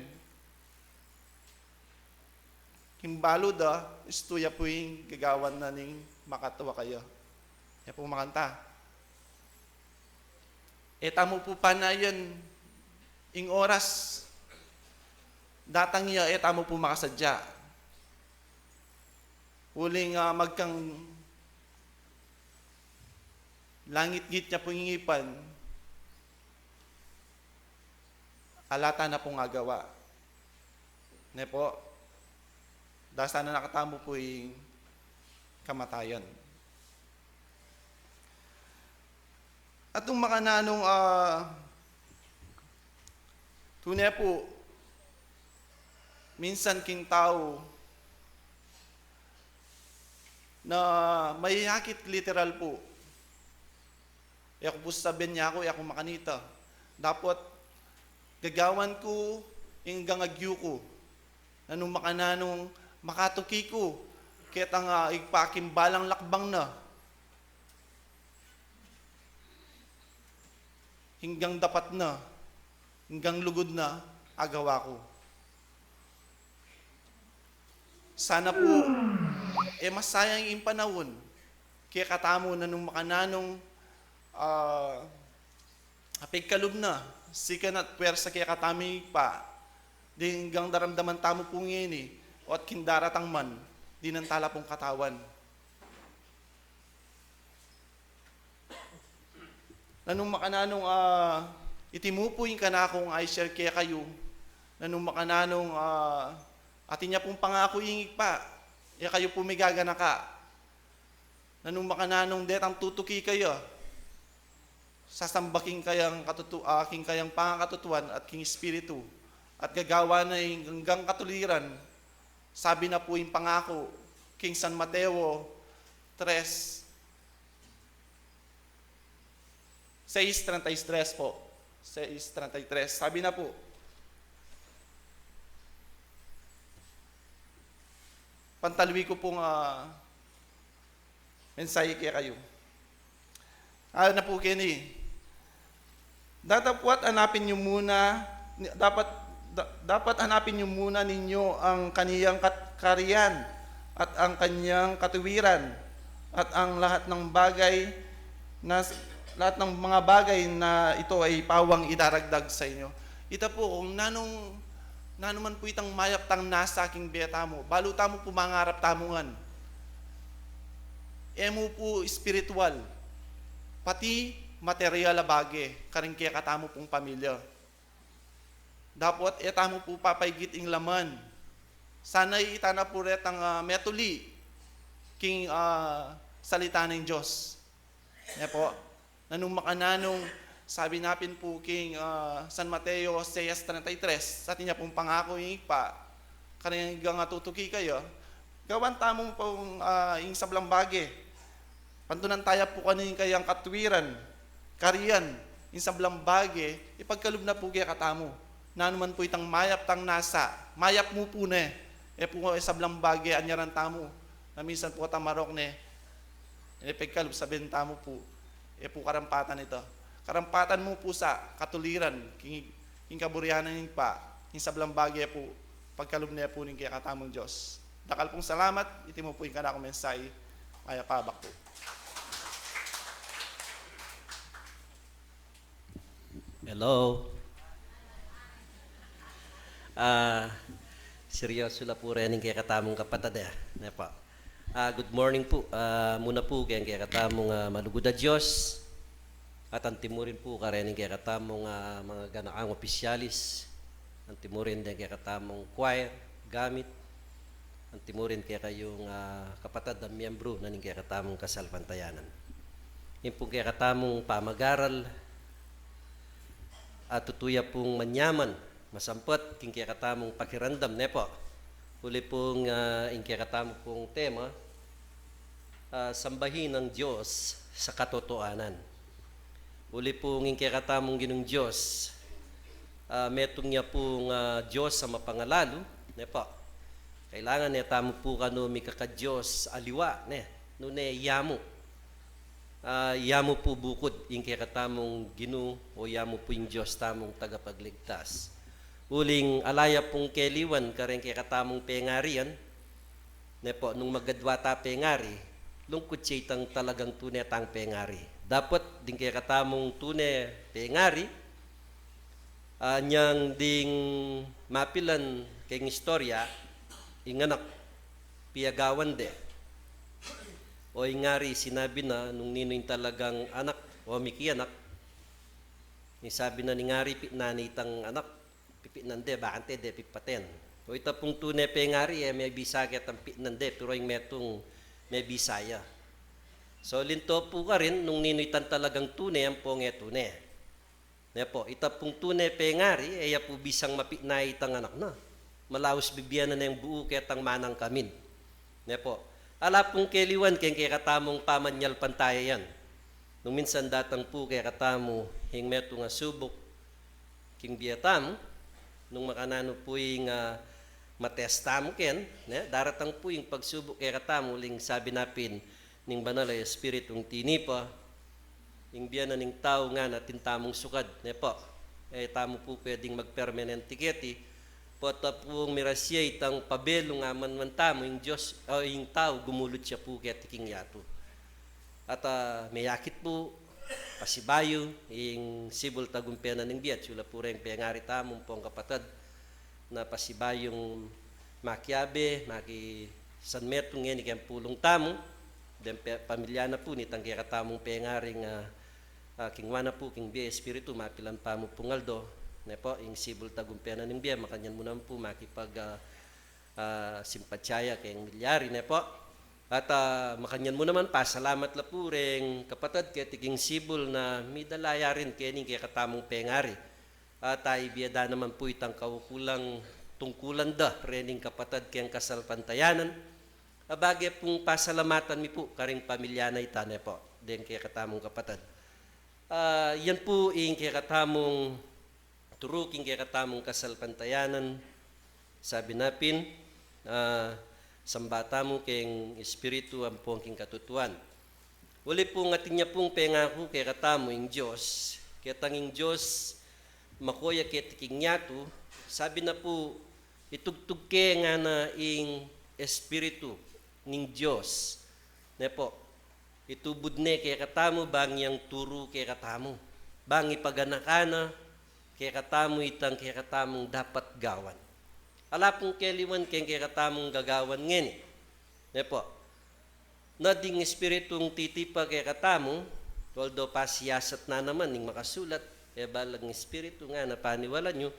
King balu da, istu ya pu ing gagawan na ning makatua kaya. Ya pu makanta. E tamu pu panayan ing oras. Datang ya, e tamu pu makasadya. Uling, ah, magkang langit-ngit ya pu ing ipan, ala ta na pung agawa. Ne pu? Dasan na katamu pu ing kamatayan. At nung makananung, ah, tune pu, minsan king tau na mayayakit literal pu. E ku pu sasabian ya ku, e ku makanita. Dapot gagawan ku ing agyu ku. Nanung makananung makatuki ku ketang, ah, Ibpa, king balang lakbang na. Hanggang dapat na, hanggang lugud na, agawa ku. Sana pu, e masayang ing panaun kekatamu nanung makananung, ah, apigkalub na, sikan at pwersa kekatamu ing Ibpa, ding hanggang daramdaman tamu pu ngeni, o at king daratang man, dinan tala pung katawan. Nanung makananung, ah, iti mu pu ing kanakung i-share kekayu. Nanung makananung, ah, atin ya pung pangaku ing Ibpa, e kayu pu migaganaka. Nanung makananung detang tutuki kaya, sasamba king kayang katutu-, ah, king kayang pangakatutuan at king Espiritu, at gagawa na ing hanggang katuliran, sabi na pu ing pangaku king San Mateo tres, seis treinta y tres pu. Seis treinta y tres. Sabi na pu. Pantalwi ku pung, ah, mensahe kekayu. Ngana na pu keni, "Datapwat hanapin yu muna, dapat, da-, dapat hanapin yu muna ninyo ang kaniyang kat-, kariyan at ang kanyang katuwiran, at ang lahat ng bagay na, lahat ng mga bagay na ito ay pawang idaragdag sa inyo." Ita pu, kung nanung, nanu man pu itang mayap tang nasa king bie tamu, balu tamu pu mangarap tamu ngan. E mu pu espiritual, pati material a bage, karing kekatamu pung pamilya. Dapot e tamu pu papaigit ing laman. Sana ita na pu retang, ah, metuli king, ah, salita ning Dios. Ne po? Nanung makananung, sabi na pin pu king, ah, San Mateo seis treinta y tres, sa atin ya pung pangaku ing Ibpa, kareng anggang atutuki kaya, gawan tamu pung, ah, ing sablang bage. Pantunan taya pu kanu ing kayang katwiran, karian, ing sablang bage, ipagkalub na pu kekatamu. Nanu man pu itang mayap tang nasa, mayap mu pu ne, e pu ing sablang bage anyaran tamu, na minsan pu tang marok ne, e pagkalub, sabian tamu pu, e pu karampatan ita. Karampatan mu pu sa katuliran, king, king kaburian ning Ibpa, ing sablang bage pu, pagkalub ne pu ning kekatamung Dios. Dakal pung salamat, iti mu pu ing kanakung mensahe, mayap a abak pu. Hello. Ah, seryoso la pu rening kekatamung kapatad, e, ne po? Ah, good morning pu. Ah, muna pu keng kekatamung, ah, malugud a Dios. At antimurin pu karening kekatamung, ah, mga ganakang opisyalis. Antimurin deng kekatamung choir, gamit. Antimurin kekayung, ah, kapatad a miyembru na ning kekatamung kasalpantayanan. Ing pung kekatamung pamagaral, ah, tutu ya pung manyaman, masampat, king kekatamung pakiramdam, ne po? Uli pung, ah, ing kekatamu pung tema, ah, sambahin ang Diyos sa katotohanan. Uli pung ing kekatamung Ginung Diyos, ah, metung ya pung, ah, Diyos a mapangalalu, ne po? Kailangan e tamu pu kanu mikaka-Diyos aliwa, ne? Nune yamu. Ah, yamu pu bukud ing kekatamung Ginu, o yamu pu ing Diyos tamung tagapagligtas. Uling ala ya pung keliwan kareng kekatamung pengarian, ne po, nung magadwa ta pengari, lungkut ya itang talagang tune tang pengari. Dapot ding kekatamung tune pengari, ah, nyang ding mapilan keng istorya, ing anak, piyagawan de. O ing ari, sinabi na, nung ninu ing talagang anak, o mikianak, ing sabi na ning ari, pitnan ne itang anak, pipitnan de, bakante de pipaten. O ita pung tune pengari, e mebisa ketang pitnan de, pero ing metung mebisa ya. So, linto pu karin, nung ninu itang talagang tune, ampong e tune. Ne po, ita pung tune pengari, e ya pu bisang mapitna itang anak na. Malaus bibianan neng buu ketang manang kamin. Ne po, ala pung keliwan keng kekatamung pamanyalpantaya yan. Nung minsan datang pu kekatamu ing metung a subuk king bie tamu, nung makananu pu ing, ah, matest tamu ken, ne, daratang pu ing pagsubuk kekatamu, uling sabi na pin ning Banal a Espiritu, ing tinipa, ing bie na ning tau ngana atin tamung sukad, ne po? E tamu pu pweding magpermanente keti, pota pung mirasya itang pabelung amanman tamu, ing Dios, o ing tau gumulut ya pu keti king yatu. At, ah, meyakit pu, pasibayu, ing sibul tagumpe na ning bie, atyu la pu reng pengari tamu, ampong kapatad, na pasibayung makiabe, makisanmetung ngeni keng pulung tamu, deng pe-, pamilya na pu nitang kekatamung pengaring, ah, ah, kingwa na pu king bie Espiritu, mapilan pa mu pung aldo, ne po, ing sibul tagumpe na ning bie, makanyan mu naman pu makipag, ah, ah, simpatya keng milyari, ne po. At, ah, makanyan mu naman, pasalamat la pu reng kapatad keti king sibul na midala ya rin keni ing kekatamung pengari. At, ah, ibie da naman pu itang kaukulang tungkulan da rening kapatad keng kasalpantayanan. Abage pung pasalamatan mi pu karing pamilya na ita, ne po, deng kekatamung kapatad. Ah, yan pu ing kekatamung turu king kekatamung kasalpantayanan. Sabi na pin, ah, samba tamu keng Espiritu ampong king katutuan. Uli pung atin ya pung pengaku kekatamu ing Dios, ketang ing Dios makoya keti king yatu, sabi na pu, itugtug ke ngana ing Espiritu ning Dios, ne po, itubud ne kekatamu bang yang turu kekatamu, bang ipaganakan na kekatamu itang kekatamung dapat gawan. Ala pung keliwan keng kekatamung gagawan ngeni, ne po? Na ding Espiritung titipa kekatamu, although pasiyasat na naman ning makasulat, e balang Espiritu ngana paniwalan yu,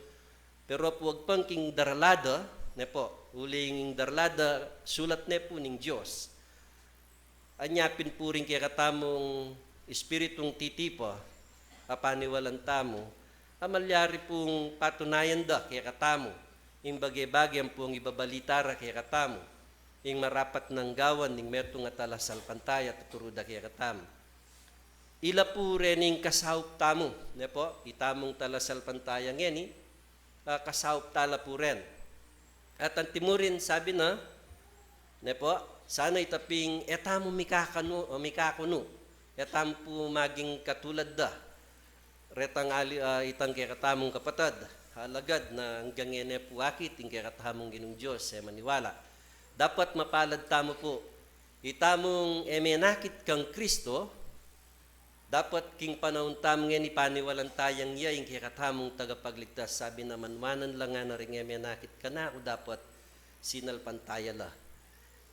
Pero pu agpang king daralada, ne pu, uling daralada, sulat ne pu ning Dios. Anya pin pu ring kekatamung espiritung titipa, a paniwalan tamu, a malyari pung patunayan da kekatamu ing bage-bage ampong ibabalita ra kekatamu, ing marapat nang gawan ning metung a talasalpantaya, tuturu da kekatamu. Ila pu reng kasaup tamu, ne pu, itamung talasalpantaya ngeni, ah, kasaup tala pu ren. At antimurin, sabi na, ne pu, sana ita ping e tamu mikakanu, o mikakunu, e tamu pu maging katulad da retang ali-, ah, itang kekatamung kapatad, alagad na anggang e ne pu akit ing kekatamung Ginung Dios, e maniwala. Dapat mapalad tamu pu. Itamung e menakit kang Kristo, dapat king panaun tamu ngeni paniwalan tayang iya ing kekatamung tagapagligtas, sabi na, manuanan la ngana ring e menakit kanaku, dapat sinalpantaya la.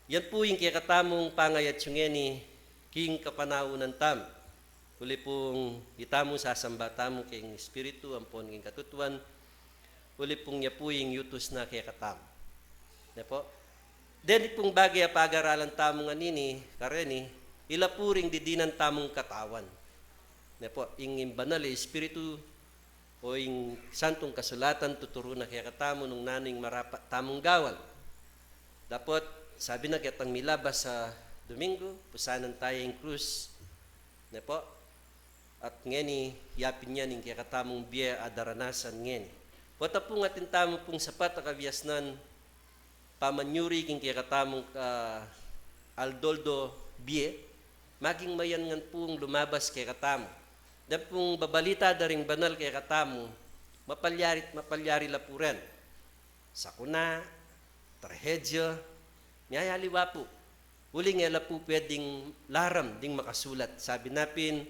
Yan pu ing kekatamung pangayatsu ngeni king kapanaunan tamu. Uli pung itamu sasamba tamu king espiritu ampon king katutuan, uli pung ya pu ing yutus na kekatamu. Ne pu? Deni pung bage a pagaralan tamu nganini, kareni, ila pu ring didinan tamung katawan. Ne pu? Ing, ing banal a espiritu o ing santung kasulatan tuturu na kekatamu nung nanu ing marapat tamung gawan. Dapot, sabi na, ketang milabas a Domingo, pusanan taya ing krus. Ne pu? At ngeni, yapin ya ning kekatamung bie a daranasan ngeni. Pota pung atin tamu pung sapat a kabiasnan, pamanyuri king kekatamung, ah, aldo-aldo bie, maging mayan ngan pung lumabas kekatamu. Dan pung babalita da ring banal kekatamu, mapalyari, mapalyari la pu ren. Sakuna, trahedya, miyayaliwa pu. Uling e la pu pwedeng laram ding makasulat. Sabi na pin,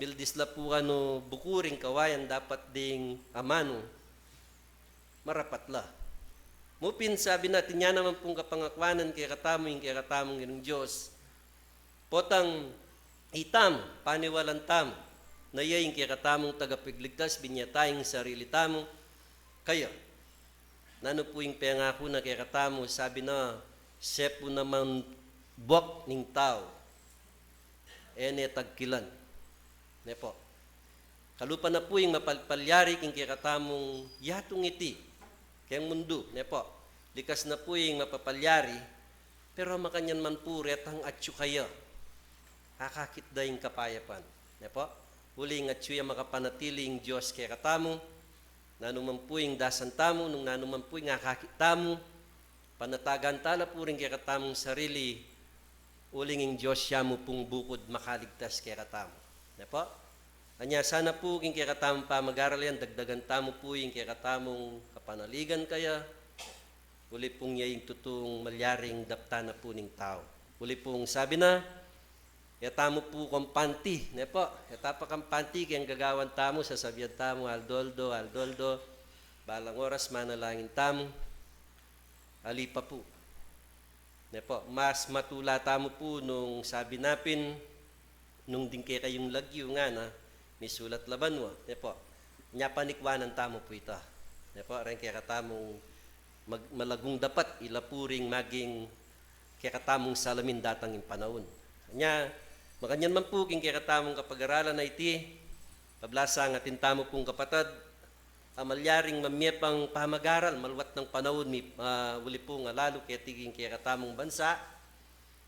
mildis la pu kanu buku ring kawayan dapat ding amanu, marapat la. Mu pin sabi na, atin ya naman pung kapangakuanan kekatamu ing kekatamung Ginung Dios. Potang itamu, paniwalan tamu, na iya ing kekatamung tagapagligtas, binie ta ing sarili tamu kaya. Nanu pu ing pengaku na kekatamu, sabi na, sepu naman buak ning tau, e ne tagkilan. Ne pu? Kalupa na pu ing mapalpalyari king kekatamung yatung iti, keng mundu, ne pu? Likas na pu ing mapapalyari, pero makanyan man pu retang atyu kaya, akakit da ing kapayapan. Ne pu? Uling atyu ya makapanatili ing Dios kekatamu, nanu man pu ing dasan tamu, nung nanu man pu ing akakit tamu, panatagan ta la pu ring kekatamung sarili, uling ing Dios ya mu pung bukud makaligtas kekatamu. Ne pu? Anya sana pu king kekatamung pamagaral yan, dagdagan tamu pu ing kekatamung kapanaligan kaya, uli pung ya ing tutung malyaring daptan na pu ning tau. Uli pung sabi na, e tamu pu kampanti, ne pu? E ta pa kampanti keng gagawan tamu, sasabian tamu, aldo-aldo, aldo-aldo, balang oras manalangin tamu. Ali pa pu. Ne pu, mas matula tamu pu nung sabi na pin, nung ding kekayung lagyu ngana, misulat la banua, ne pu. Nya panikwanan tamu pu ita. Ne pu, reng kekatamung mag-, malagung dapat, ila pu ring maging kekatamung salamin datang ing panaun. Nya, makanyan man pu king kekatamung kapagaralan a iti, pablasang atin tamu pung kapatad, a malyaring mamie pang pamagaral, maluat nang panaun mi, ah, uli pung alalu keti king kekatamung bansa.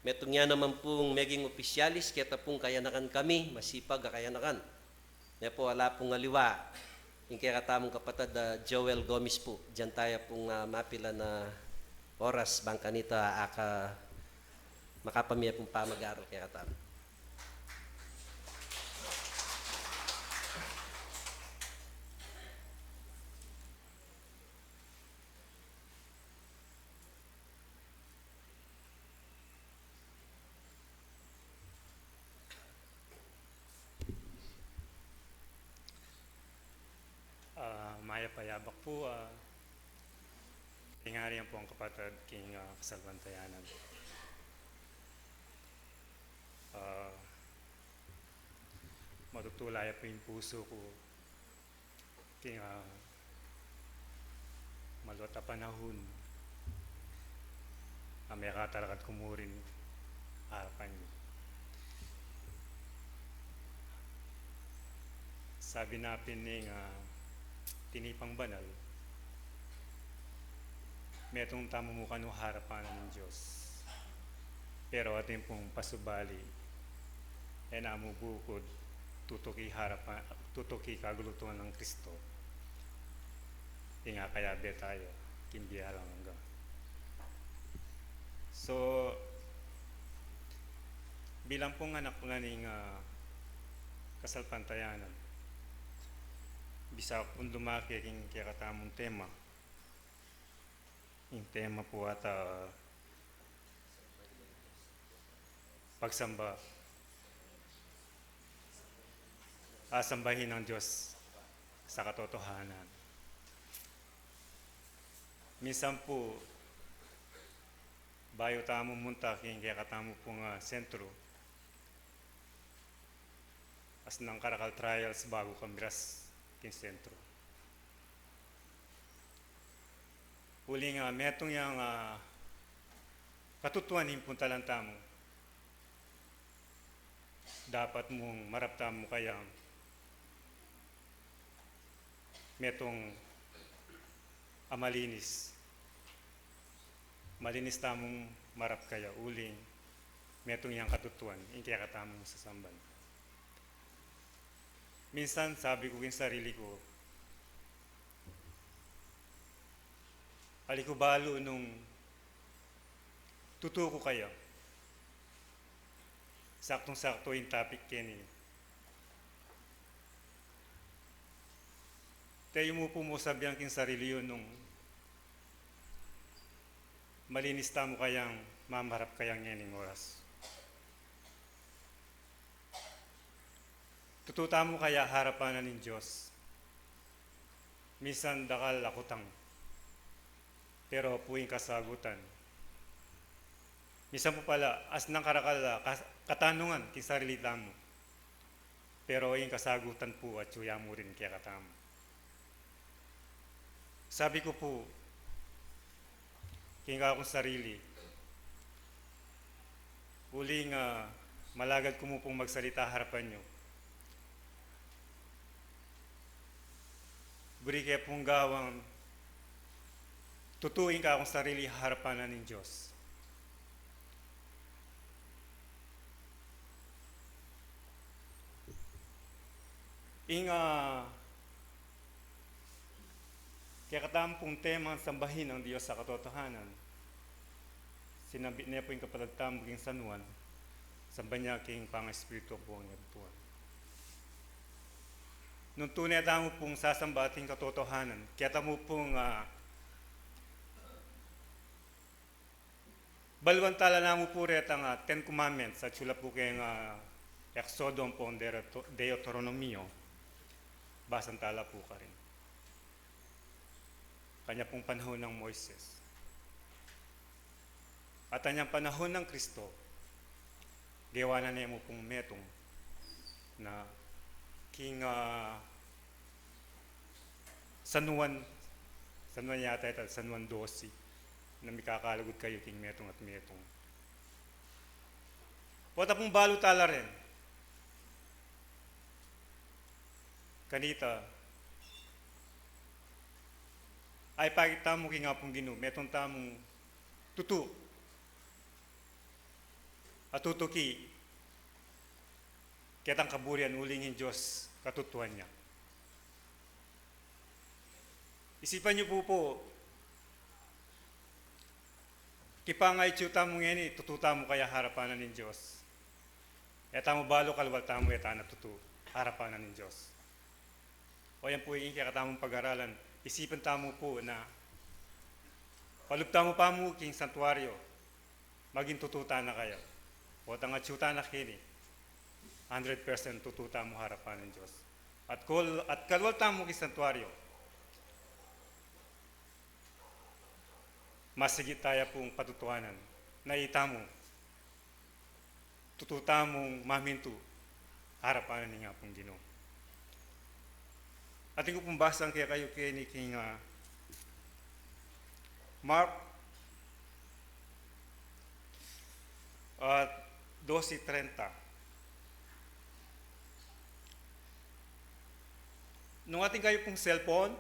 Metung ya naman pung meging opisyalis, keta pung kayanakan kami, masipag a kayanakan. Ne pu, ala pung aliwa, ing kekatamung kapatad a Joel Gomez pu, dian taya pung, ah, mapilan a oras, bang kanita aka makapamie pung pamagaral kekatamu. Ah, mayap a yabak pu, ah, ing ari ampong kapatad king, ah, kasalpantayanan. Ah, matutula ya pu ing pusu ku king, ah, Maluat a panahun a mekatalakad ku mu rin harapan yu. Sabi na pin ning, ah, tinipang banal, metung tamu mu kanu harapan ning Dios. Pero atin pung pasubali, e na mu bukud tutuki harapan, tutuki kagulutuan nang Kristo. Ing akayabe taya king bie alang angga. So, bilang pung anak na ning, ah, kasalpantayanan, bisa pung lumake king kekatamung tema. Ing tema pu ata, pagsamba. Asambahin ang Diyos sa katotohanan. Minsan pu, bayu tamu munta king kekatamu pung, ah, sentro, asnang karakal trials bagu kamiras king sentro. Uling, ah, metung yang, ah, katutuan ing puntalan tamu. Dapat mung marap tamu kayang metung a malinis. Malinis tamung marap kaya uling metung yang katutuan ing kekatamung sasamban. Minsan sabi ku king sarili ku, ali ku balu nung tutu ku kaya. Saktung-saktu ing topic keni. Te yu mu pu mu sabian king sarili yu nung malinis tamu kayang mamarap kaya ngening oras. Tutu tamu kaya harapan na ning Dios. Minsan dakal a kutang, pero pu ing kasagutan. Minsan pu pala, asnang karakal a kas-, katanungan king sarili tamu, pero ing kasagutan pu atyu ya mu rin kekatamu. Sabi ku pu king kakung sarili, uling, ah, malagad ku mu pung magsalita harapan yu, buri ke pung gawang tutu ing kakung sarili harapan na ning Dios. Ing, ah, kekatamu pung tema, sambahin ang Dios sa katotohanan. Sinambi ne pu ing kapatad tamu king San Juan, samban ya king pangaespiritu pu ang Dios. Nung tune tamu pung sasamba ating katotohanan, keta mu pung, ah, baluan tala namu pu retang, ah, Ten Commandments, atyu la pu keng, ah, Exodo ampong Deutero-, Deuteronomio. Basan tala pu karin. Kanya pung panahun nang Moises. At anyang panahun nang Kristo, gewa na ne mu pung metung na king, ah, San Juan, San Juan yata ita, San Juan dose, na mikakalugud kayu king metung at metung. Pota pung balu tala rin. Kanita, aipakit tamu king Apung Ginu, metung tamung tutu a tutuki ketang kaburian uling ing Dios katutuan ya. Isipan yu pu pu, kipang atyu tamu ngeni, tutu tamu kaya harapan na ning Dios. E tamu balu kalual tamu e tana tutu harapan na ning Dios. O yan pu ing kekatamung pag-aralan. Isipan tamu pu na palub tamu pa mu king santuaryo, maging tutu tana kaya? Potang atyu tana keni, hundred percent tutu tamu harapan ning Dios. At kol-, at kalual tamu king santuaryo, masigit taya pung patutuanan na itamu tutu tamung mamintu harapan ning Apung Ginu. Atin ku pung basang kekayu keni king, ah, Mark, ah, dose trenta. Nung atin kayu pung cellphone,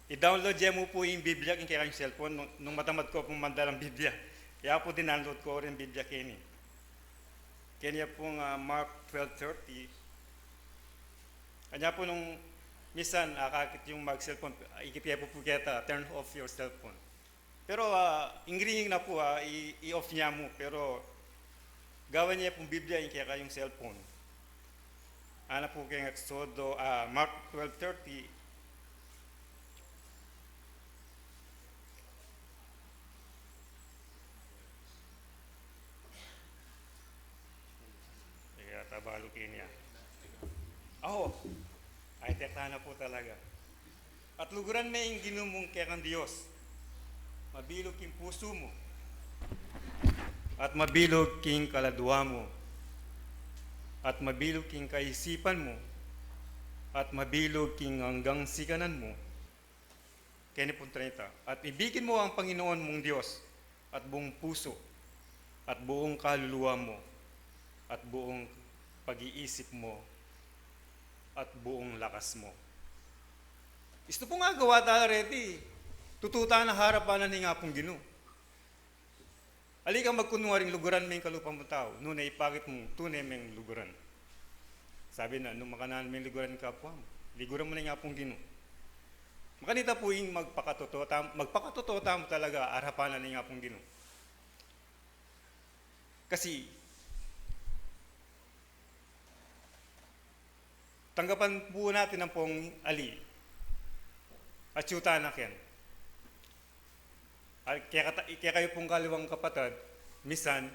i-download ye mu pu ing Biblia king kekayung cellphone. Nung, nung matamad ko pung mandala ning Biblia, kaya pu dinanload ko rin ing Biblia keni. Keni ya pung, ah, Mark twelve thirty. Kanya pu nung minsan, akakit yung mag-cellphone, ikit ye pu pu keta, "Turn off your cellphone." Pero, ah, ing ringing na pu, ah, i-, i-off ne mu, pero gawan ye pung Biblia ing kekayung cellphone. Ana pu keng Exodo, ah, Mark twelve thirty. Kaya tabalu keni ya. Aho, ay, tekta na pu talaga. At luguran me ing Ginu mung kekang Dios mabilug king pusu mu, at mabilug king kaladua mu, at mabilug king kaisipan mu, at mabilug king anggang sikanan mu. Keni pung trenta, at ibigin mu ang Panginoon mung Dios at buong pusu, at buong kaluluwa mu, at buong pag-iisip mu, at buong lakas mu. Istu pung agawa tala reti, tutu tana harapan na ning Apung Ginu. Ali kang magkunwari, luguran me ing kalupa mung tau, nune ipakit mung tune meng luguran. Sabi na, nung makananu meng luguran ing kapwa mu, luguran mu na ing Apung Ginu. Makanita pu ing magpakatotoo tam-, magpakatotoo tamu talaga harapan na ning Apung Ginu. Kasi, tanggapan pu natin ampong ali, atyu tana ken. At kekata-, kekayu pung kaliwang kapatad, misan,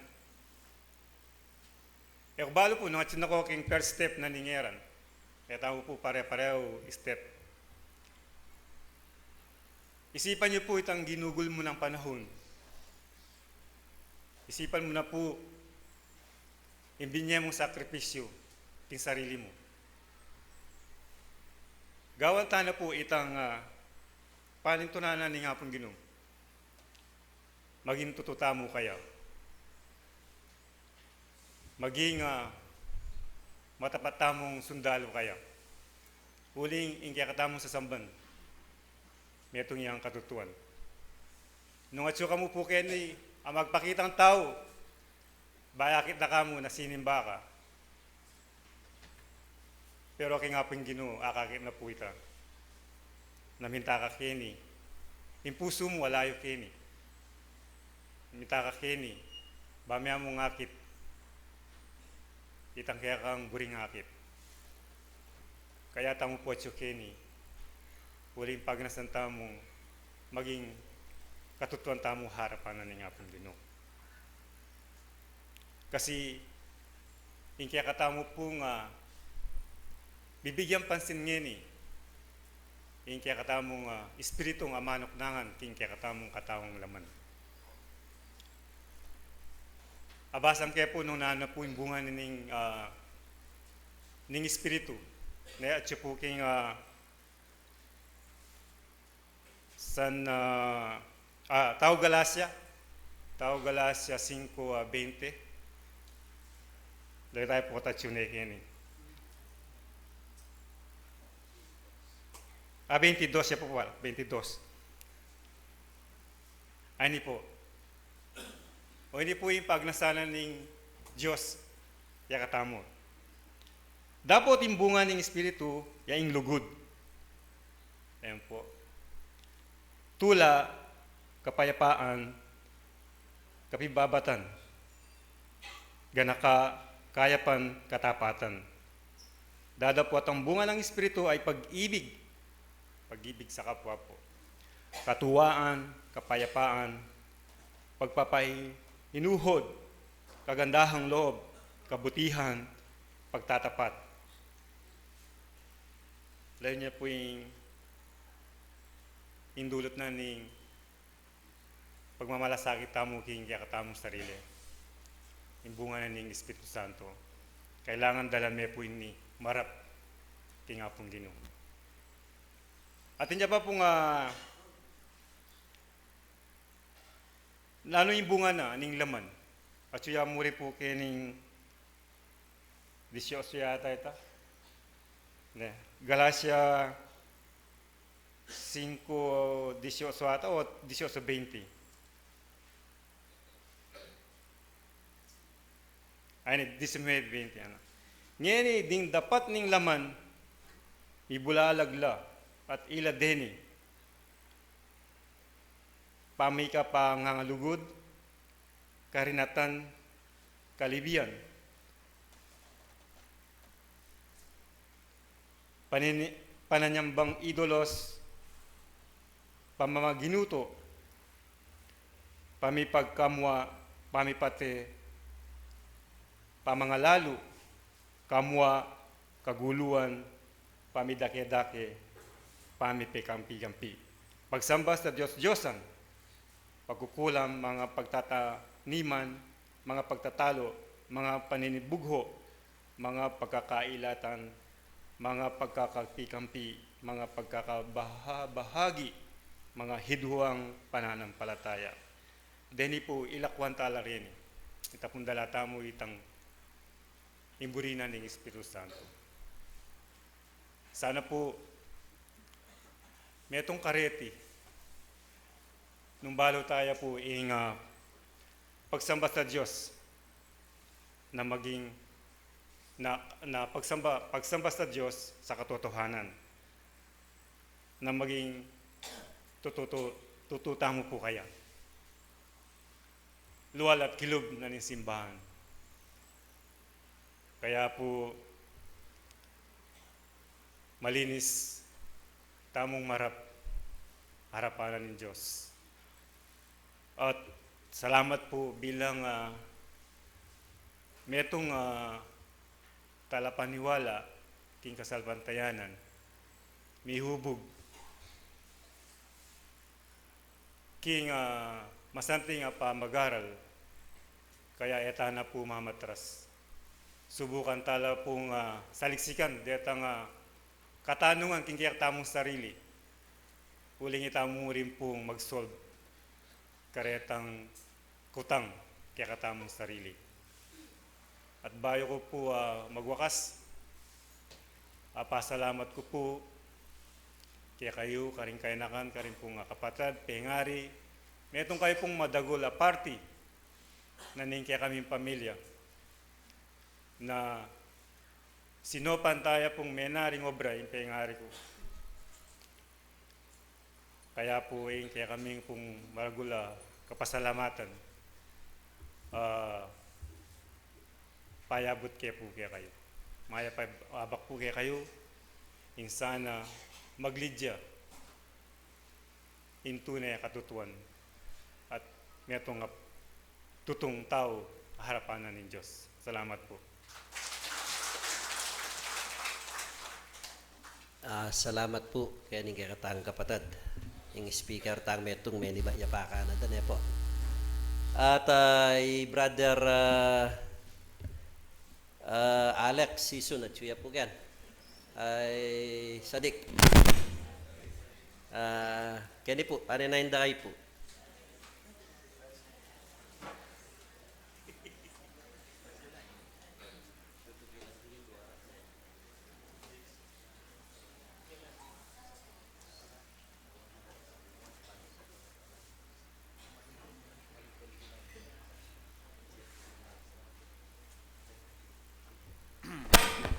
e ku balu pu nung atyu na ko king first step na ning ngeran. E tamu pu pare-parehu step. Isipan yu pu itang ginugol mu nang panahun. Isipan mu na pu ing binye mung sakripisyu king sarili mu. Gawan tana pu itang, ah, panintunan na ning Apung Ginu. Maging tutu tamu kaya. Maging, ah, matapat tamung sundalu kaya. Uling ing kekatamung sasamban, metung yang katutuan. Nung atyu kamu pu keni a magpakitang tau, ba akit na kamu na sinimba ka. Pero king Apung Ginu, akakit na pu ita. Na minta ka keni, ing pusu mu ala yu keni. Minta ka keni, ba miyamung akit itang kekang buring akit. Kaya tamu pu atyu keni, uling pagnasan tamu maging katutuan tamu harapan na ning Apung Ginu. Kasi ing kekatamu pung, ah, bibigyan pansin ngeni, ing kekatamung, ah, espiritung amanuknangan king kekatamung kataung laman. Abasang ke pu nung nanu pu ing bunga ning, ah, ning Espiritu. Ne, atyu pu king, ah, San, ah, ah, Tau Galacia. Tau Galacia singko, ah, bente. Lagi tamu pu katatyu ne keni. Ah, bentidos ya pu pala, bentidos. Ay, ini pu. O, ini pu ing pagnasan na ning Dios kekatamu. Dapot ing bunga ning Espiritu, ya ing lugud. Ayan pu. Tula, kapayapaan, kapibabatan, ganaka, kayapan, katapatan. Dadapot ing bunga ning Espiritu ay pag-ibig. Pag-ibig sa kapwa pu. Katuwaan, kapayapaan, pagpapahinuhod, kagandahang loob, kabutihan, pagtatapat. Lalu niya pu ing, ing dulut na ning pagmamalasakit tamu king kekatamung sarili. Ing bunga na ning Espiritu Santo. Kailangan dalan me pu ini marap king Apung Ginu. Atin ya pa pung, ah, Nanu ing bunga na ning laman? Atyu ya mu rin pu kening dieciocho yata ita. Ne, Galacia cinco dieciocho ata o dieciocho veinte? Ay, ne, diecinueve veinte, ano. Ngeni, ding dapat ning laman, mibulalag la, at ila deni pamikapangangalugud, karinatan, kalibian, panini-, pananyambang idolos, pamamaginuto, pamipagkamua, pamipate, pamangalalu, kamua, kaguluan, pamidake-dake, pamipikampi-kampi. Pagsamba sa dios-diosan, pagkukulam, mga pagtataniman, mga pagtatalo, mga paninibugho, mga pagkakailatan, mga pagkakampi-kampi, mga pagkakabahagi, mga hidwang pananampalataya. Deni pu, ilakuan tala reni. Ita pung dala tamu itang ing buri na ning Espiritu Santo. Sana pu, metung kareti, nung balu taya pu ing, ah, pagsamba sa Dios na maging, na, na pagsamba, pagsamba sa Dios sa katotohanan, na maging tutu-, tutu tamu pu kaya. Lual at kilub na ning simbahan. Kaya pu, malinis tamung marap, harapan na ning Dios. At salamat pu bilang, ah, metung, ah, talapaniwala king kasalpantayanan, mihubug king, ah, masanting a pamagaral, kaya e tana pu mamatras. Subukan tala pung, ah, saliksikan detang, ah, katanungan king kekatamung sarili, uling itamu rin pung mag-solve karetang kutang kekatamung sarili. At bayu ku pu, ah, magwakas, ah, pasalamat ku pu kekayu, karing kayanakan, karing pung, ah, kapatad, pengari, metung kayu pung madagul a parti na ning kekaming pamilya na sinopan taya pung menaring obra ing pengari ku. Kaya pu ing kekaming pung maragul a kapasalamatan, ah, payabut ke pu kekayu. Mayap a abak pu kekayu, ing sana maglidya ing tune a katutuan at metung a tutung tau a harapan na ning Dios. Salamat pu. Ah, salamat pu keni kekatang kapatad. Ing speaker tang metung meniba ya pa Canada, ne pu. At, ah, i Brother, ah, ah, Alex Sison, atyu ya pu ken. Ay, Sadik. Ah, keni pu, pane na inda kayu pu.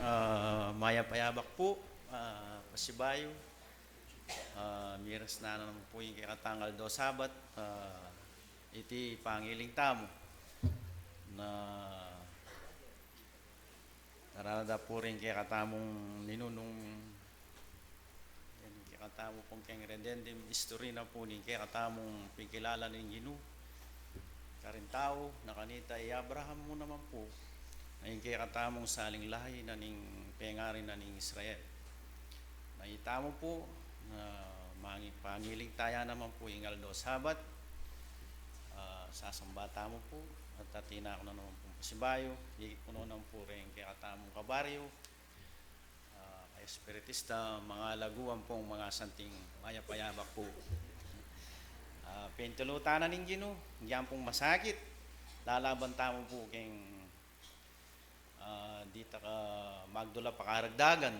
Ah, mayap a abak pu, ah, pasibayu, ah, miras na naman pu ing kekatang aldo Sabat, ah, iti pangiling tamu na Tarada pu ring kekatamung ninunung, ing kekatamu pung keng redendem history na pu ning kekatamung pigkilala ning Ginu karing tau, na kanita i Abraham mu naman pu, na ing kekatamung saling lahi na ning pengari na ning Israel. Na itamu pu, na mangi-, pangiling taya naman pu ing aldo Sabat, ah, sasamba tamu pu, at atin aku na naman pung pasibayu, ikit ku na naman pu ring kekatamung kabaryu, ah, kay espiritista, mangalaguan pung mangasanting mayap a abak pu. Ah, pintulutan na ning Ginu, yan pung masakit. Lalaban tamu pu keng, ah, ditak a magdula pa karagdagan.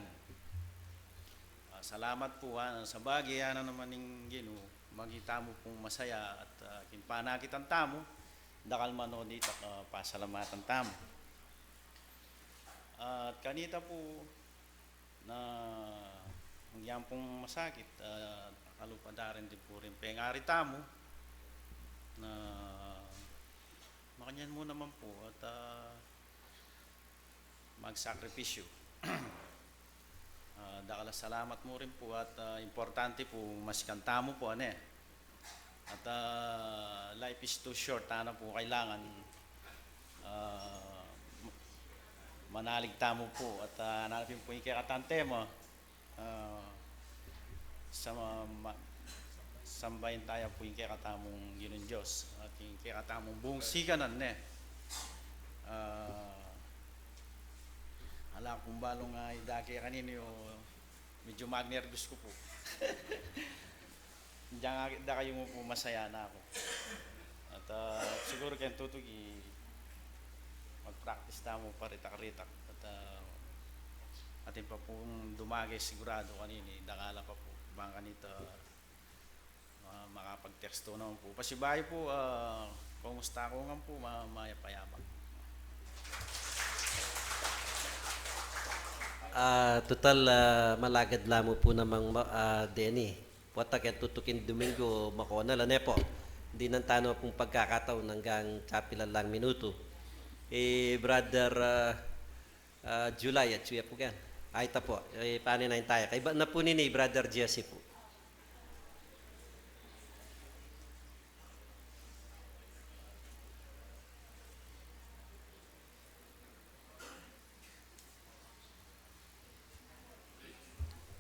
Ah, salamat pu, ah, sa bage, yan na naman ning Ginu, maging tamu pung masaya at, ah, king panakitan tamu, dakal man o ditak a pasalamatan tamu. At kanita pu, na yan pung masakit, ah, kalupa da rin din pu rin pengari tamu, na makanyan mu naman pu at, ah, magsakripisyu. Ah, dakal a salamat mu rin pu at, ah, importante pu, masikan tamu pu, ane. At, ah, life is too short, ana pu, kailangan, ah, ma-, manalig tamu pu at, ah, ana pin pu ing kekatang tema, ah, sa ma-, ma-, sambayan taya pu ing kekatamung Ginung Dios at ing kekatamung buung sikanan, ne. Ah, ala kung balung, ah, idake kanini o medyo magnervyos ku pu. Diyan nga, da kayu mu pu, masaya na aku. At, ah, siguru keng tutuki, mag-practice tamu paritak-ritak. At, ah, atin pa pung dumage sigurado kanini, dakal a pa pu. Bang kanita, ah, makapag-text naman pu. Pasibayu pu, ah, kumusta ku ngan pu, ma-, mayap a yabak. Ah, total, ah, malagad la mu pu namang ma-, ah, deni. Pota keng tutuking Domingo, makonal, ane pu. Dinan tana pung pagkakataon anggang kapilan lang minutu. Eh, Brother, ah, ah, July, atyu ya pu keni? Ay, ita pu. Eh, panin na ing taya? Kaibat na pu nini, Brother Jesse pu.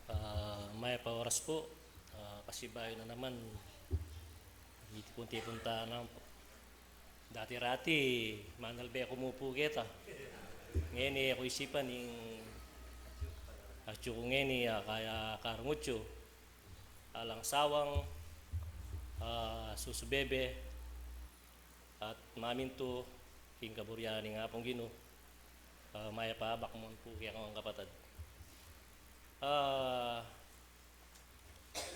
Ah, mayap a oras pu. Ah, pasibayu na naman, mitipun-tipun tana pu. Dati-rati, manalbe ku mu pu keta. Ngeni, e ku isipan ing atyu ku ngeni, ah, kaya karungut yu. Alang sawang, ah, susubebe, at mamintu king kaburian ning Apung Ginu. Ah, mayap a abak mu pu kekong kapatad. Ah,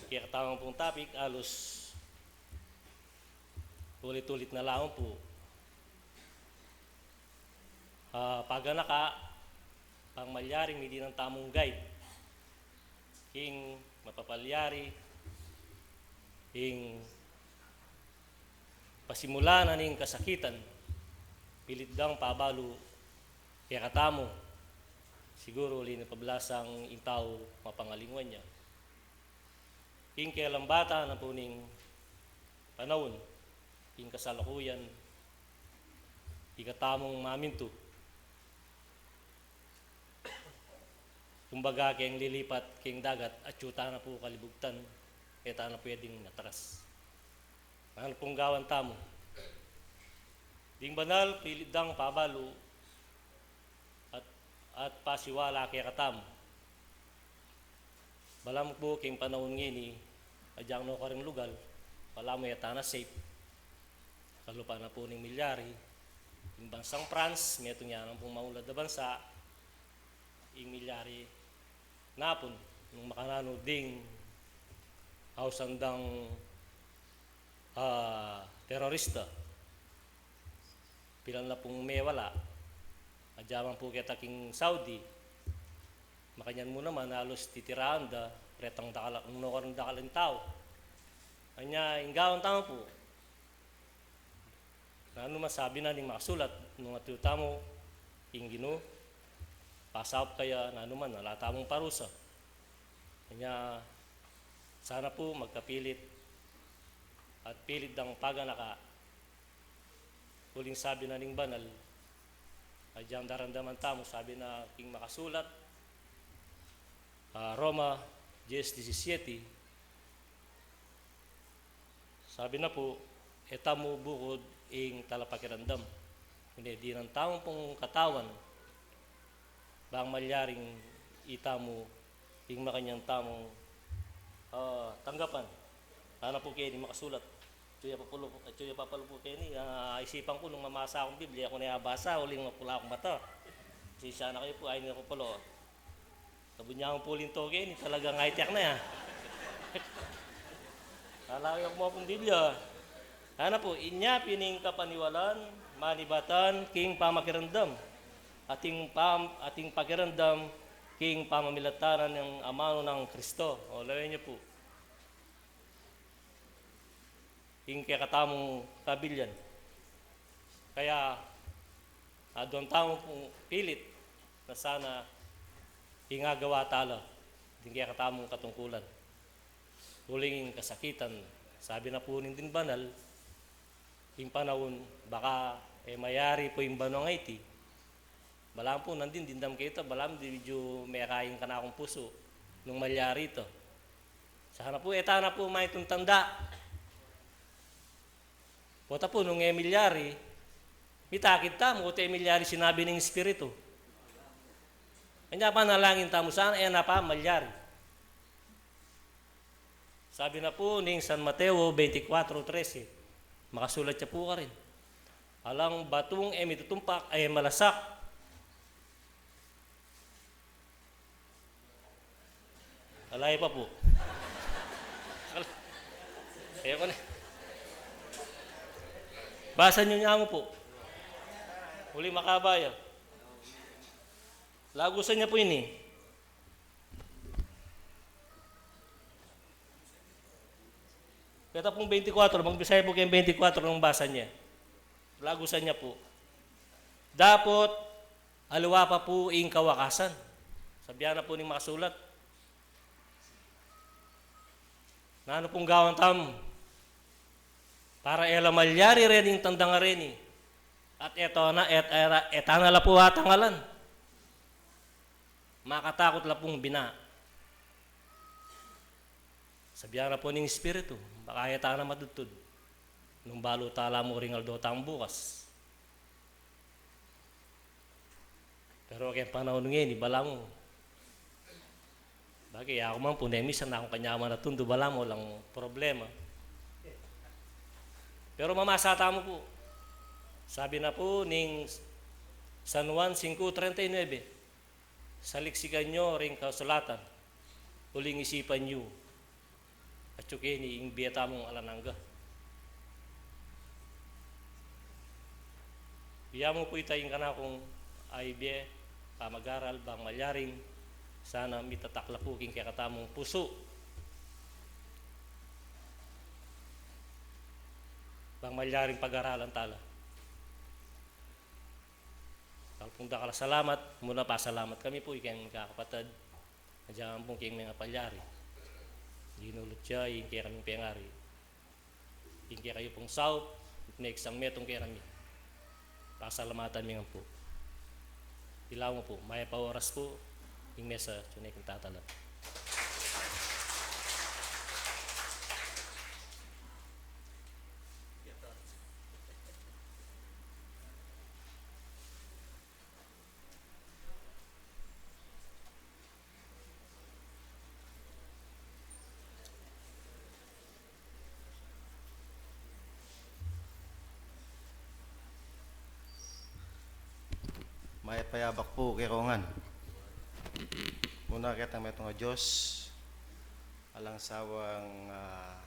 kekatamung pung topic, alus ulit-ulit na lamang pu. Ah, paganaka, bang malyaring midinan tamung guide king mapapalyari ing pasimula na ning kasakitan, pilit dang pabalu kekatamu, siguru uli na pablasang ing tau mapangalingwan ya. King kelambatan na pu ning panaun, king kasalukuyan, ikatamung mamintu. Kumbaga, keng lilipat keng dagat, atyu tana pu kalibugtan, e tana pwedeng atras. Nanu pung gawan tamu? Ding banal, pilit dang pabalu at, at pasiwala kekatamu. Balamu pu king panaun ngeni, agyang nukarin lugal, balamu e tana safe. Kalupa na pu ning milyari, ing bansang France, metung ya nang pung maulad a bansa, ing milyari napun, nung makananu ding ausan dang, ah, terorista. Pilan la pung mewala. Agyaman pu keta king Saudi. Makanyan mu naman, alus titiraan da, retang dakal, nung nukarin dakal ing tau. Anya, ing gawan tamu pu. Nanu man sabi na ning makasulat, nung atyu tamu king Ginu, pasaup kaya, nanu man, ala tamung parusa. Anya, sana pu magkapilit at pilit dang paganaka, uling sabi na ning banal, agyang daramdaman tamu, sabi na king makasulat, ah, Roma diez diecisiete, sabi na pu, e tamu bukud ing talapakiramdam, kundi dinan tamu pung katawan, bang malyaring itamu ing makanyan tamung, ah, tanggapan. Ana pu keni makasulat, Atyu ya pa pala pu, atyu ya pa pala pu keni, ah, isipan ku nung mamasa akung Biblia, aku ne abasa, uling mapula akung mata. Pasensya na kayu pu, ayni ku pala. Kabunyawan pu uling tuke ini, talagang high-tech na ya. Kala ku ya kumuha pung Biblia. Ana pu, inya pin ing kapaniwalan, manibatan, king pamakiramdam. Ating pam-, ating pakiramdam, king pamamilatan nang amanu nang Kristo. O, lawen yu pu. Ing kekatamung kabilyan. Kaya, aduan tamu pung pilit na sana ing agawa tala ding kekatamung katungkulan. Uling ing kasakitan, sabi na pu ning ding banal, ing panaun, baka, e, mayari pu ing banua iti, Balamu pu nandin dimdam ke ita, balamu di ju mekaing kanakung pusu nung malyari ita. Sana pu, e tana pu maitung tanda. Pota pu nung e milyari, mitakit tamu, ot e milyari sinabi ning Espiritu. Kanya panalangin tamu sana, e na pa malyari. Sabi na pu ning San Mateo twenty-four trese, makasulat ya pu karin, "Alang batung e mitutumpak e malasak." Alay pa pu. Ayoko na. Basa yu nyamu pu. Uli makaba ya. Lagusan ya pu ini. Keta pung twenty-four, magbisaya pu keng twenty-four nung basa ne. Lagusan ne pu. Dapot aliwa pa pu ing kawakasan. Sabian na pu ning makasulat. Nanu pung gawan tamu para e la malyari rening tandang reni? At e tana, et, era, e tana la pu atangalan. Makatakut la pung bina. Sabian na pu ning Espiritu, baka e tana matudtud nung balu tala mu ring aldo tang bukas. Pero keng panaun ngeni, balamu, bage, aku man pu, nemisan akung kanyaman a tundu, balamu, alang problema. Pero mamasa tamu pu. Sabi na pu ning San Juan singku treinta y nuebe, "Saliksikan yu ring kasulatan, uling isipan yu, atyu keni ing bie tamung alang angga." Bie mu pu ita ing kanakung aibie, pamagaral, bang malyaring sana mitatak la pu king kekatamung pusu, bang malyaring pagaralan tala. Dakal pung dakal a salamat. Muna, pasalamat kami pu ikeng kakapatad. Agyang pung ikeng mengapalyari, ginulut ya ing kekaming pengari, ing kekayu pung saup, neksang metung kekami. Pasalamatan mi ngan pu. Dilaw mu pu, mayap a oras pu, ing mesa, tune king tatalan. Mayap a yabak pu kekongan. Muna ketang metung a Dios, alang sawang, ah,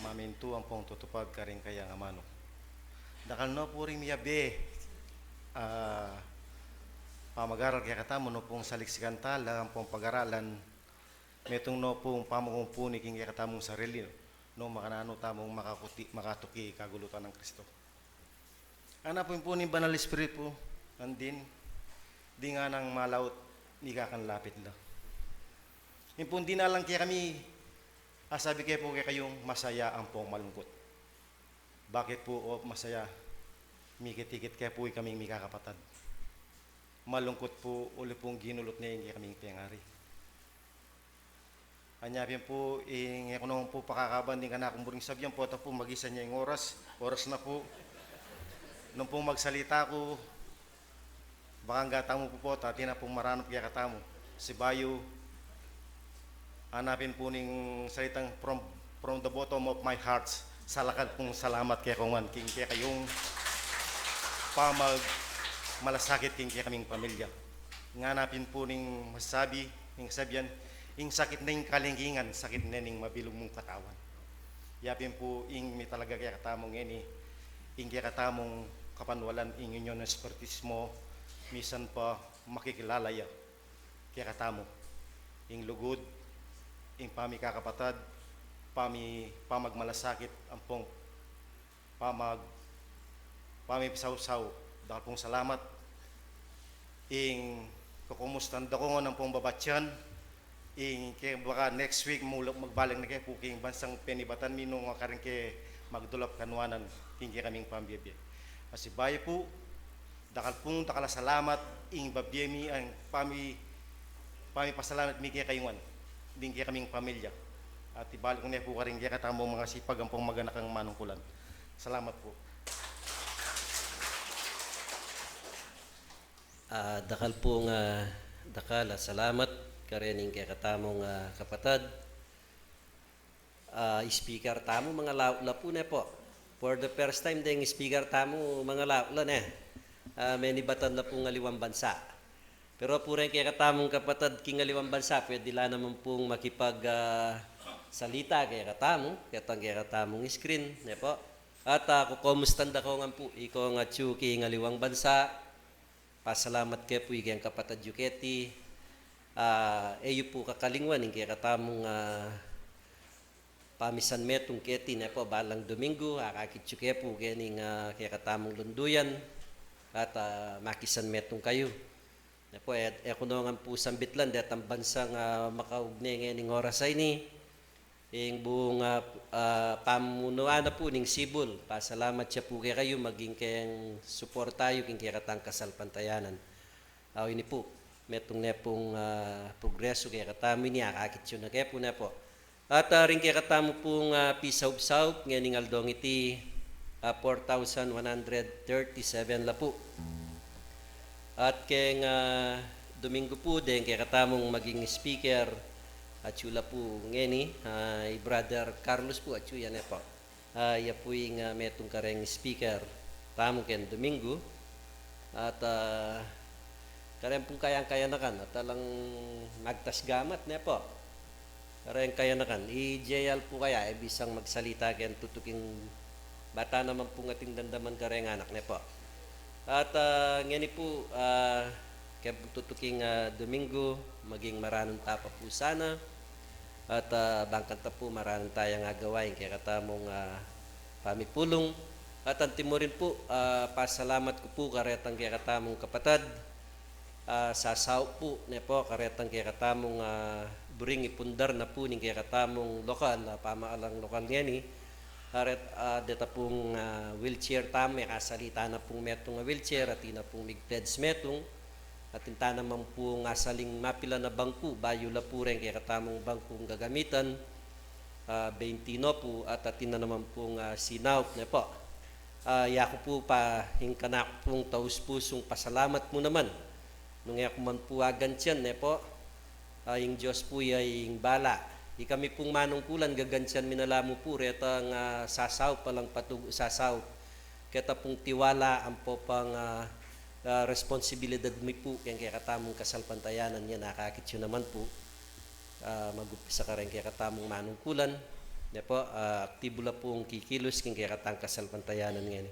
mamintu ampong tutupad karing kayang amanu. Dakal no pu ring miyabie a pamagaral kekatamu, no pung saliksikan tala ampong pagaralan, metung no pung pamakumpuni king kekatamung sarili, no makananu tamung makakuti, makatuki kagulutan nang Kristo. Ana pu ing pung banal a Espiritu, andin, di nganang malaut, ikakanlapit la. Ing pung dinalan kekami, asabi ke pu kekayung masaya ampong malungkut. Bakit pu o masaya? Mikit-ikit ke pu ikaming mikakapatad. Malungkut pu uli pung ginulut ne ing kekaming pengari. Anya pin pu, ing e ku naman pu pakakaban ding kanakung buring sabian, pota pu magisan ya ing oras, oras na pu. Nung pung magsalita ku, baka angga tamu pu pota, atin na pung maranup kekatamu. Sibayu, ana pin pu ning salitang from from the bottom of my heart, salakal pung salamat kekayu ngan king kekayung pamagmalasakit king kekaming pamilya. Ngana pin pu ning masabi, ning sabian, ing sakit na ning kalingingan, sakit na ning mabilug mung katawan. Ya pin pu ing mitalaga kekatamu ngeni, ing kekatamung kapanwalan, ing Union Espiritismo, misan pa makikilala ya kekatamu ing lugud, ing pamikakapatad, pami-, pamagmalasakit, ampong pamag-, pamipasawsaw. Dakal pung salamat. Ing kukumustan da ku ngan ampong babatian, ing ke baka next week mulak magbalik na ke pu king bansang penibatan mi nung karin ke magdulap kanwanan king kekaming pambiebie. Pasibayu pu, dakal pung dakal a salamat ing babie mi, ing pami-, pamipasalamat mi kekayu ngan, ding kekaming pamilya. At ibalik ku ne pu karing kekatamung mangasipag ampong maganakang manungkulan. Salamat pu. Ah, dakal pung, ah, dakal a salamat karening kekatamung, ah, kapatad. Ah, speaker tamu, mangalaula pu ne pu. For the first time deng speaker tamu, mangalaula ne. Ah, menibatan na pung aliwang bansa. Pero pu reng kekatamung kapatad king aliwang bansa, pwede la naman pung makipag, ah, salita kekatamu, ketang kekatamung screen, ne pu. At, ah, kukumustan da ku ngan pu, ikong atyu king aliwang bansa, pasalamat ke pu ikeng kapatad yu keti, ah, e yu pu kakalingwan ing kekatamung, ah, pamisan metung keti, ne pu, balang Domingo, akakit yu ke pu kening, ah, kekatamung lunduyan, at, ah, makisan metung kayu. Ne pu, e, e ku no ngan pu sambitlan detang bansang, ah, makaugne ngening oras a ini. Ing buung, ah, ah, pamunuan na pu ning sibul, pasalamat ya pu kekayu, maging keng suporta yu king kekatang kasalpantayanan. Aw, ini pu, metung ne pung, ah, progresu kekatamu ini, akakit yu na ke pu ne pu. At, ah, ring kekatamu pung, ah, pisaup-saup ngening aldong iti, ah, four thousand one hundred thirty-seven la pu. At keng, ah, Domingo pu, deng kekatamung maging speaker, atyu la pu ngeni, ah, i Brother Carlos pu, atyu ya ne pu. Ah, iya pu ing, ah, metung kareng speaker tamu keng Domingo. At, ah, kareng pung kayang-kayanakan, at alang magtas gamat ne pu. Kareng kayanakan, i J L pu kaya, e bisang magsalita keng tutuking bata naman pung ating damdaman kareng anak ne pu. At, ah, ngeni pu, ah, keng tutuking, ah, Domingo, maging maranun ta pa pu sana. At, ah, bang kanta pu, maranun tayang agawa ing kekatamung, ah, pamipulung. At antimurin pu, ah, pasalamat ku pu karetang kekatamung kapatad, ah, sasaup pu, ne pu, karetang kekatamung, ah, buring ipundar na pu ning kekatamung lokal, ah, pamahalang lokal ngeni. Karet-, ah, deta pung, ah, wheelchair tamu, e kasalita na pung metung a wheelchair, atin na pung mig-pledge metung, atin ta naman pung asaling mapilan a bangku, bayu la pu reng kekatamung bangkung gagamitan, ah, beinti no pu, at atin na naman pung, ah, sinaup ne pu. Ah, yaku pu pa, ing kanaku pung taus-pusung pasalamat mu naman. Nung e ku man pu agantian ne pu, ah, ing Dios pu ya ing bala. Ikami pung manungkulan gagantian mi na la mu pu retang, ah, sasaup, alang patug-, sasaup. Keta pung tiwala ampo pang, ah, ah, responsibilidad mi pu keng kekatamung kasalpantayanan yan, akakit yu naman pu. Ah, magumpisa kareng kekatamung manungkulan, ne pu, ah, aktibu la pung kikilus keng kekatang kasalpantayanan ngeni.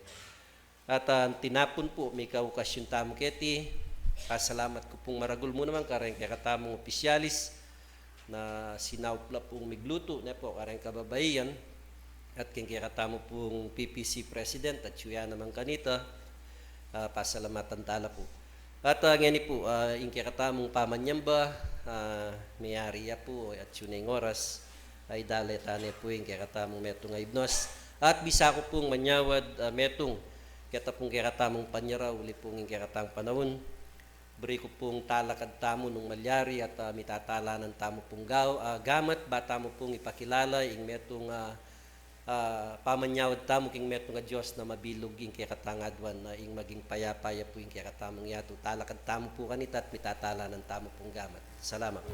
At, ah, tinapun pu, mika okasyun tamu keti, pasalamat ku pung maragul mu naman kareng kekatamung opisyalis, na sinaup la pung miglutu, ne pu, kareng kababaihan, at keng kekatamu pung P P C President, atyu ya naman kanita, ah, pasalamatan ta la pu. At, ah, ngeni pu, ah, ing kekatamung pamanyamba, ah, miyari ya pu, atyu ne ing oras, ay dale ta ne pu ing kekatamung metung a ibnos. At bisa ku pung manyawad, ah, metung, keta pung kekatamung panyarau, uli pung ing kekatang panaun, buri ku pung talakad tamu nung malyari at, ah, mitatalanan tamu pung gaw-, ah, gamat, ba tamu pung ipakilala ing metung, ah, ah, pamanyawad tamu king metung a Dios na mabilug ing kekatang aduan, na ing maging payapa ya pu ing kekatamung yatu. Talakad tamu pu kanita at mitatalanan tamu pung gamat. Salamat pu.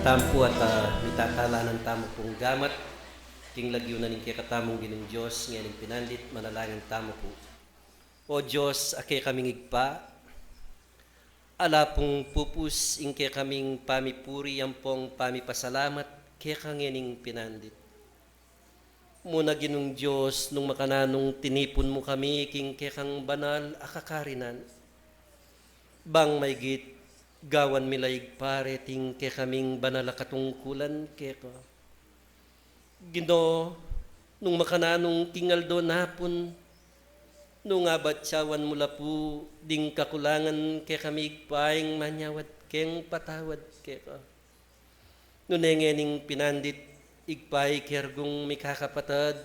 Tampu at, ah, mitatalanan tamu pung gamat king lagyu na ning kekatamung Ginung Dios, ngening pinandit, manalangin tamu pu. O Dios, a kekaming Ibpa, ala pung pupus ing kekaming pamipuri ampong pamipasalamat keka ngening pinandit. Mu na Ginung Dios, nung makananung tinipun mu kami king kekang banal a kakarinan, bang maygit gawan mi la Ibpa reting kekaming banal a katungkulan keka. Ginu, nung makananung king aldo napun, nung abatyawan mu la pu ding kakulangan kekami Ibpa, ing manyawad keng patawad keka. Nune ngening pinandit Ibpa, ing kargung mikakapatad,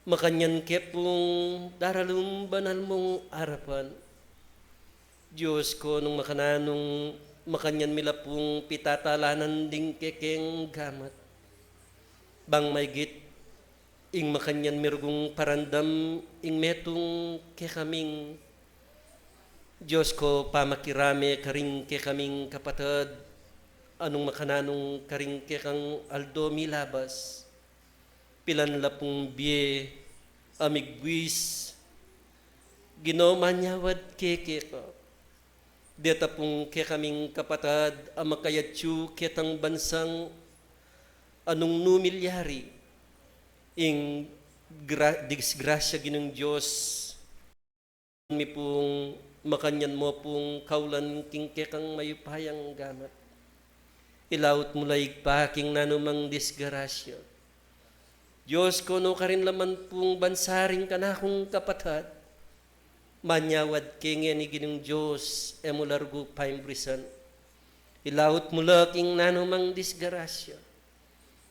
makanyan ke pung daralung banal mung arapan. Dios ko, nung makananung makanyan mi la pung pitatalanan ding kekeng gamat, bang maygit ing makanyan mi rugung parandam ing metung kekaming Dios ko, pamakirame karing kekaming kapatad, a nung makananung karing kekang aldo milabas, pilan la pung bie a migbuis, Ginu, manyawad ke keka. Deta pung kekaming kapatad a makayatyu ketang bansang a nung nu milyari ing gra-, disgrasya, Ginung Dios, mi pung makanyan mo pung kaulan king kekang mayupayang gamat. Ilaut mu la Ibpa king nanumang disgrasya. Dios ko, nukarin la man pung bansa ring kanakung kapatad, manyawad ke ngeni Ginung Dios, e mu la rugu paimbrisan. Ilaut mu la king nanumang disgrasya.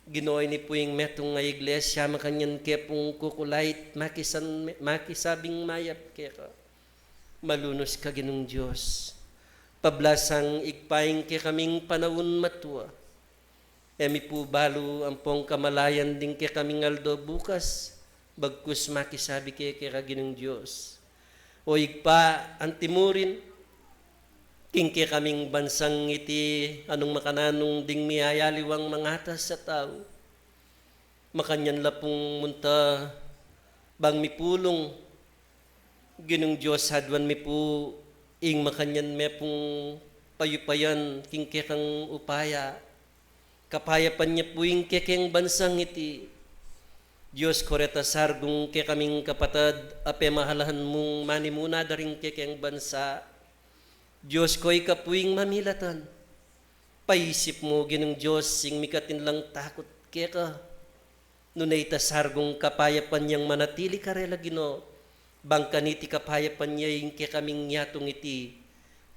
Ginu, ini pu ing metung a iglesia, makanyan ke pung kukulait, makisan-, makisabing mayap keka. Malunus ka Ginung Dios. Pablasang Ibpa ing kekaming panaun matua. E mi pu balu ampong kamalayan ding kekaming aldo bukas, bagkus makisabi ke keka Ginung Dios. O Ibpa, antimurin, king kekaming bansang iti a nung makananung ding miyayaliwang mangatas a tau, makanyan la pung munta bang mipulung, Ginung Dios, aduan mi pu ing makanyan me pung payupayan king kekang upaya. Kapayapan ya pu ing kekeng bansang iti. Dios ko, reta sargung kekaming kapatad a pemahalahan mung manimuna da ring kekeng bansa. Dios ko, ika pu ing mamilatan. Paisip mu Ginung Dios ing mikatinlang takut keka. Nune ita sargung kapayapan yang manatili karela Ginu, bang kaniti kapayapan ya ing kekaming yatung iti.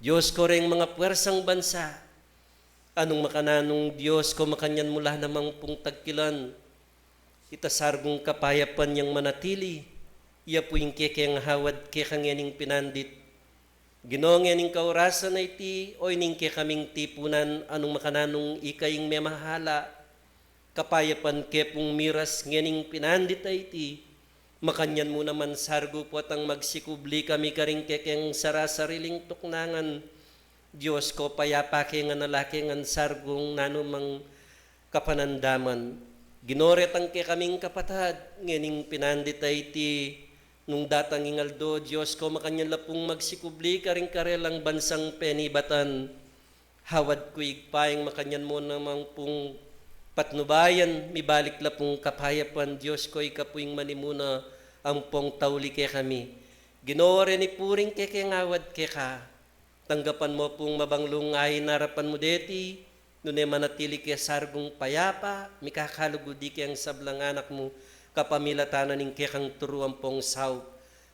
Dios ko, reng mangapuersang bansa, a nung makananung Dios ko makanyan mu la namang pung tagkilan, ita sargung kapayapan yang manatili, ya pu ing kekeng hawad keka ngening pinandit. Ginu, ngening kaurasan a iti, o ining kekaming tipunan a nung makananung ika ing memahala, kapayapan ke pung miras ngening pinandit a iti, makanyan mu naman sargu potang magsikubli kami karing kekeng sarasariling tuknangan. Dios ko, payapa ke ngan a la ke ngan sargung nanumang kapanandaman. Ginu, retang kekaming kapatad ngening pinandit a iti, nung datang ing aldo, Dios ko, makanyan la pung magsikubli karing karelang bansang penibatan. Hawad ku Ibpa ing makanyan mu namang pung patnubayan, mibalik la pung kapayapan. Dios ko, ika pu ing manimuna ampong tauli kekami. Ginu, reni pu ring kekeng awad keka. Tanggapan mu pung mabanglung ain arapan mu deti, nune manatili ke sargung payapa, mikakalugud ikeng sablang anak mu, kapamilatan na ning kekang turu ampong saup.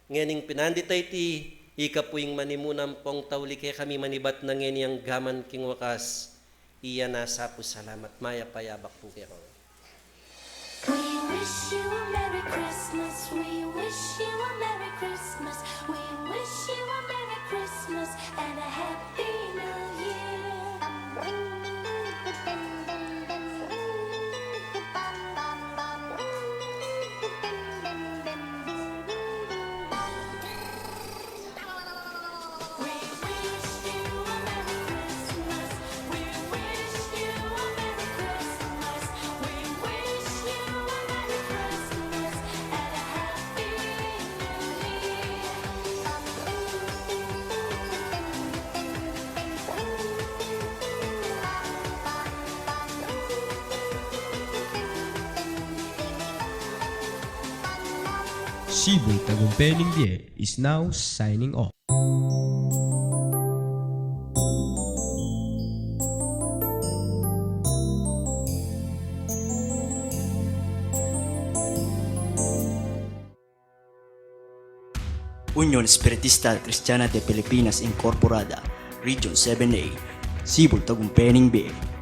Ngening pinandit a iti, ika pu ing manimuna ampong tauli kekami manibat na ngeni anggaman king wakas. Iya na sa pu, salamat. Mayap a yabak pu kekayu. We wish you a Merry Christmas. We wish you a Merry Christmas. We wish you a Merry Christmas and a Happy New Year. We wish you a Merry Christmas. We wish you Sibul Tagumpe ning Bie is now signing off. Union Espiritista Cristiana de Pilipinas Incorporada, Region seven A, Sibul Tagumpe ning Bie.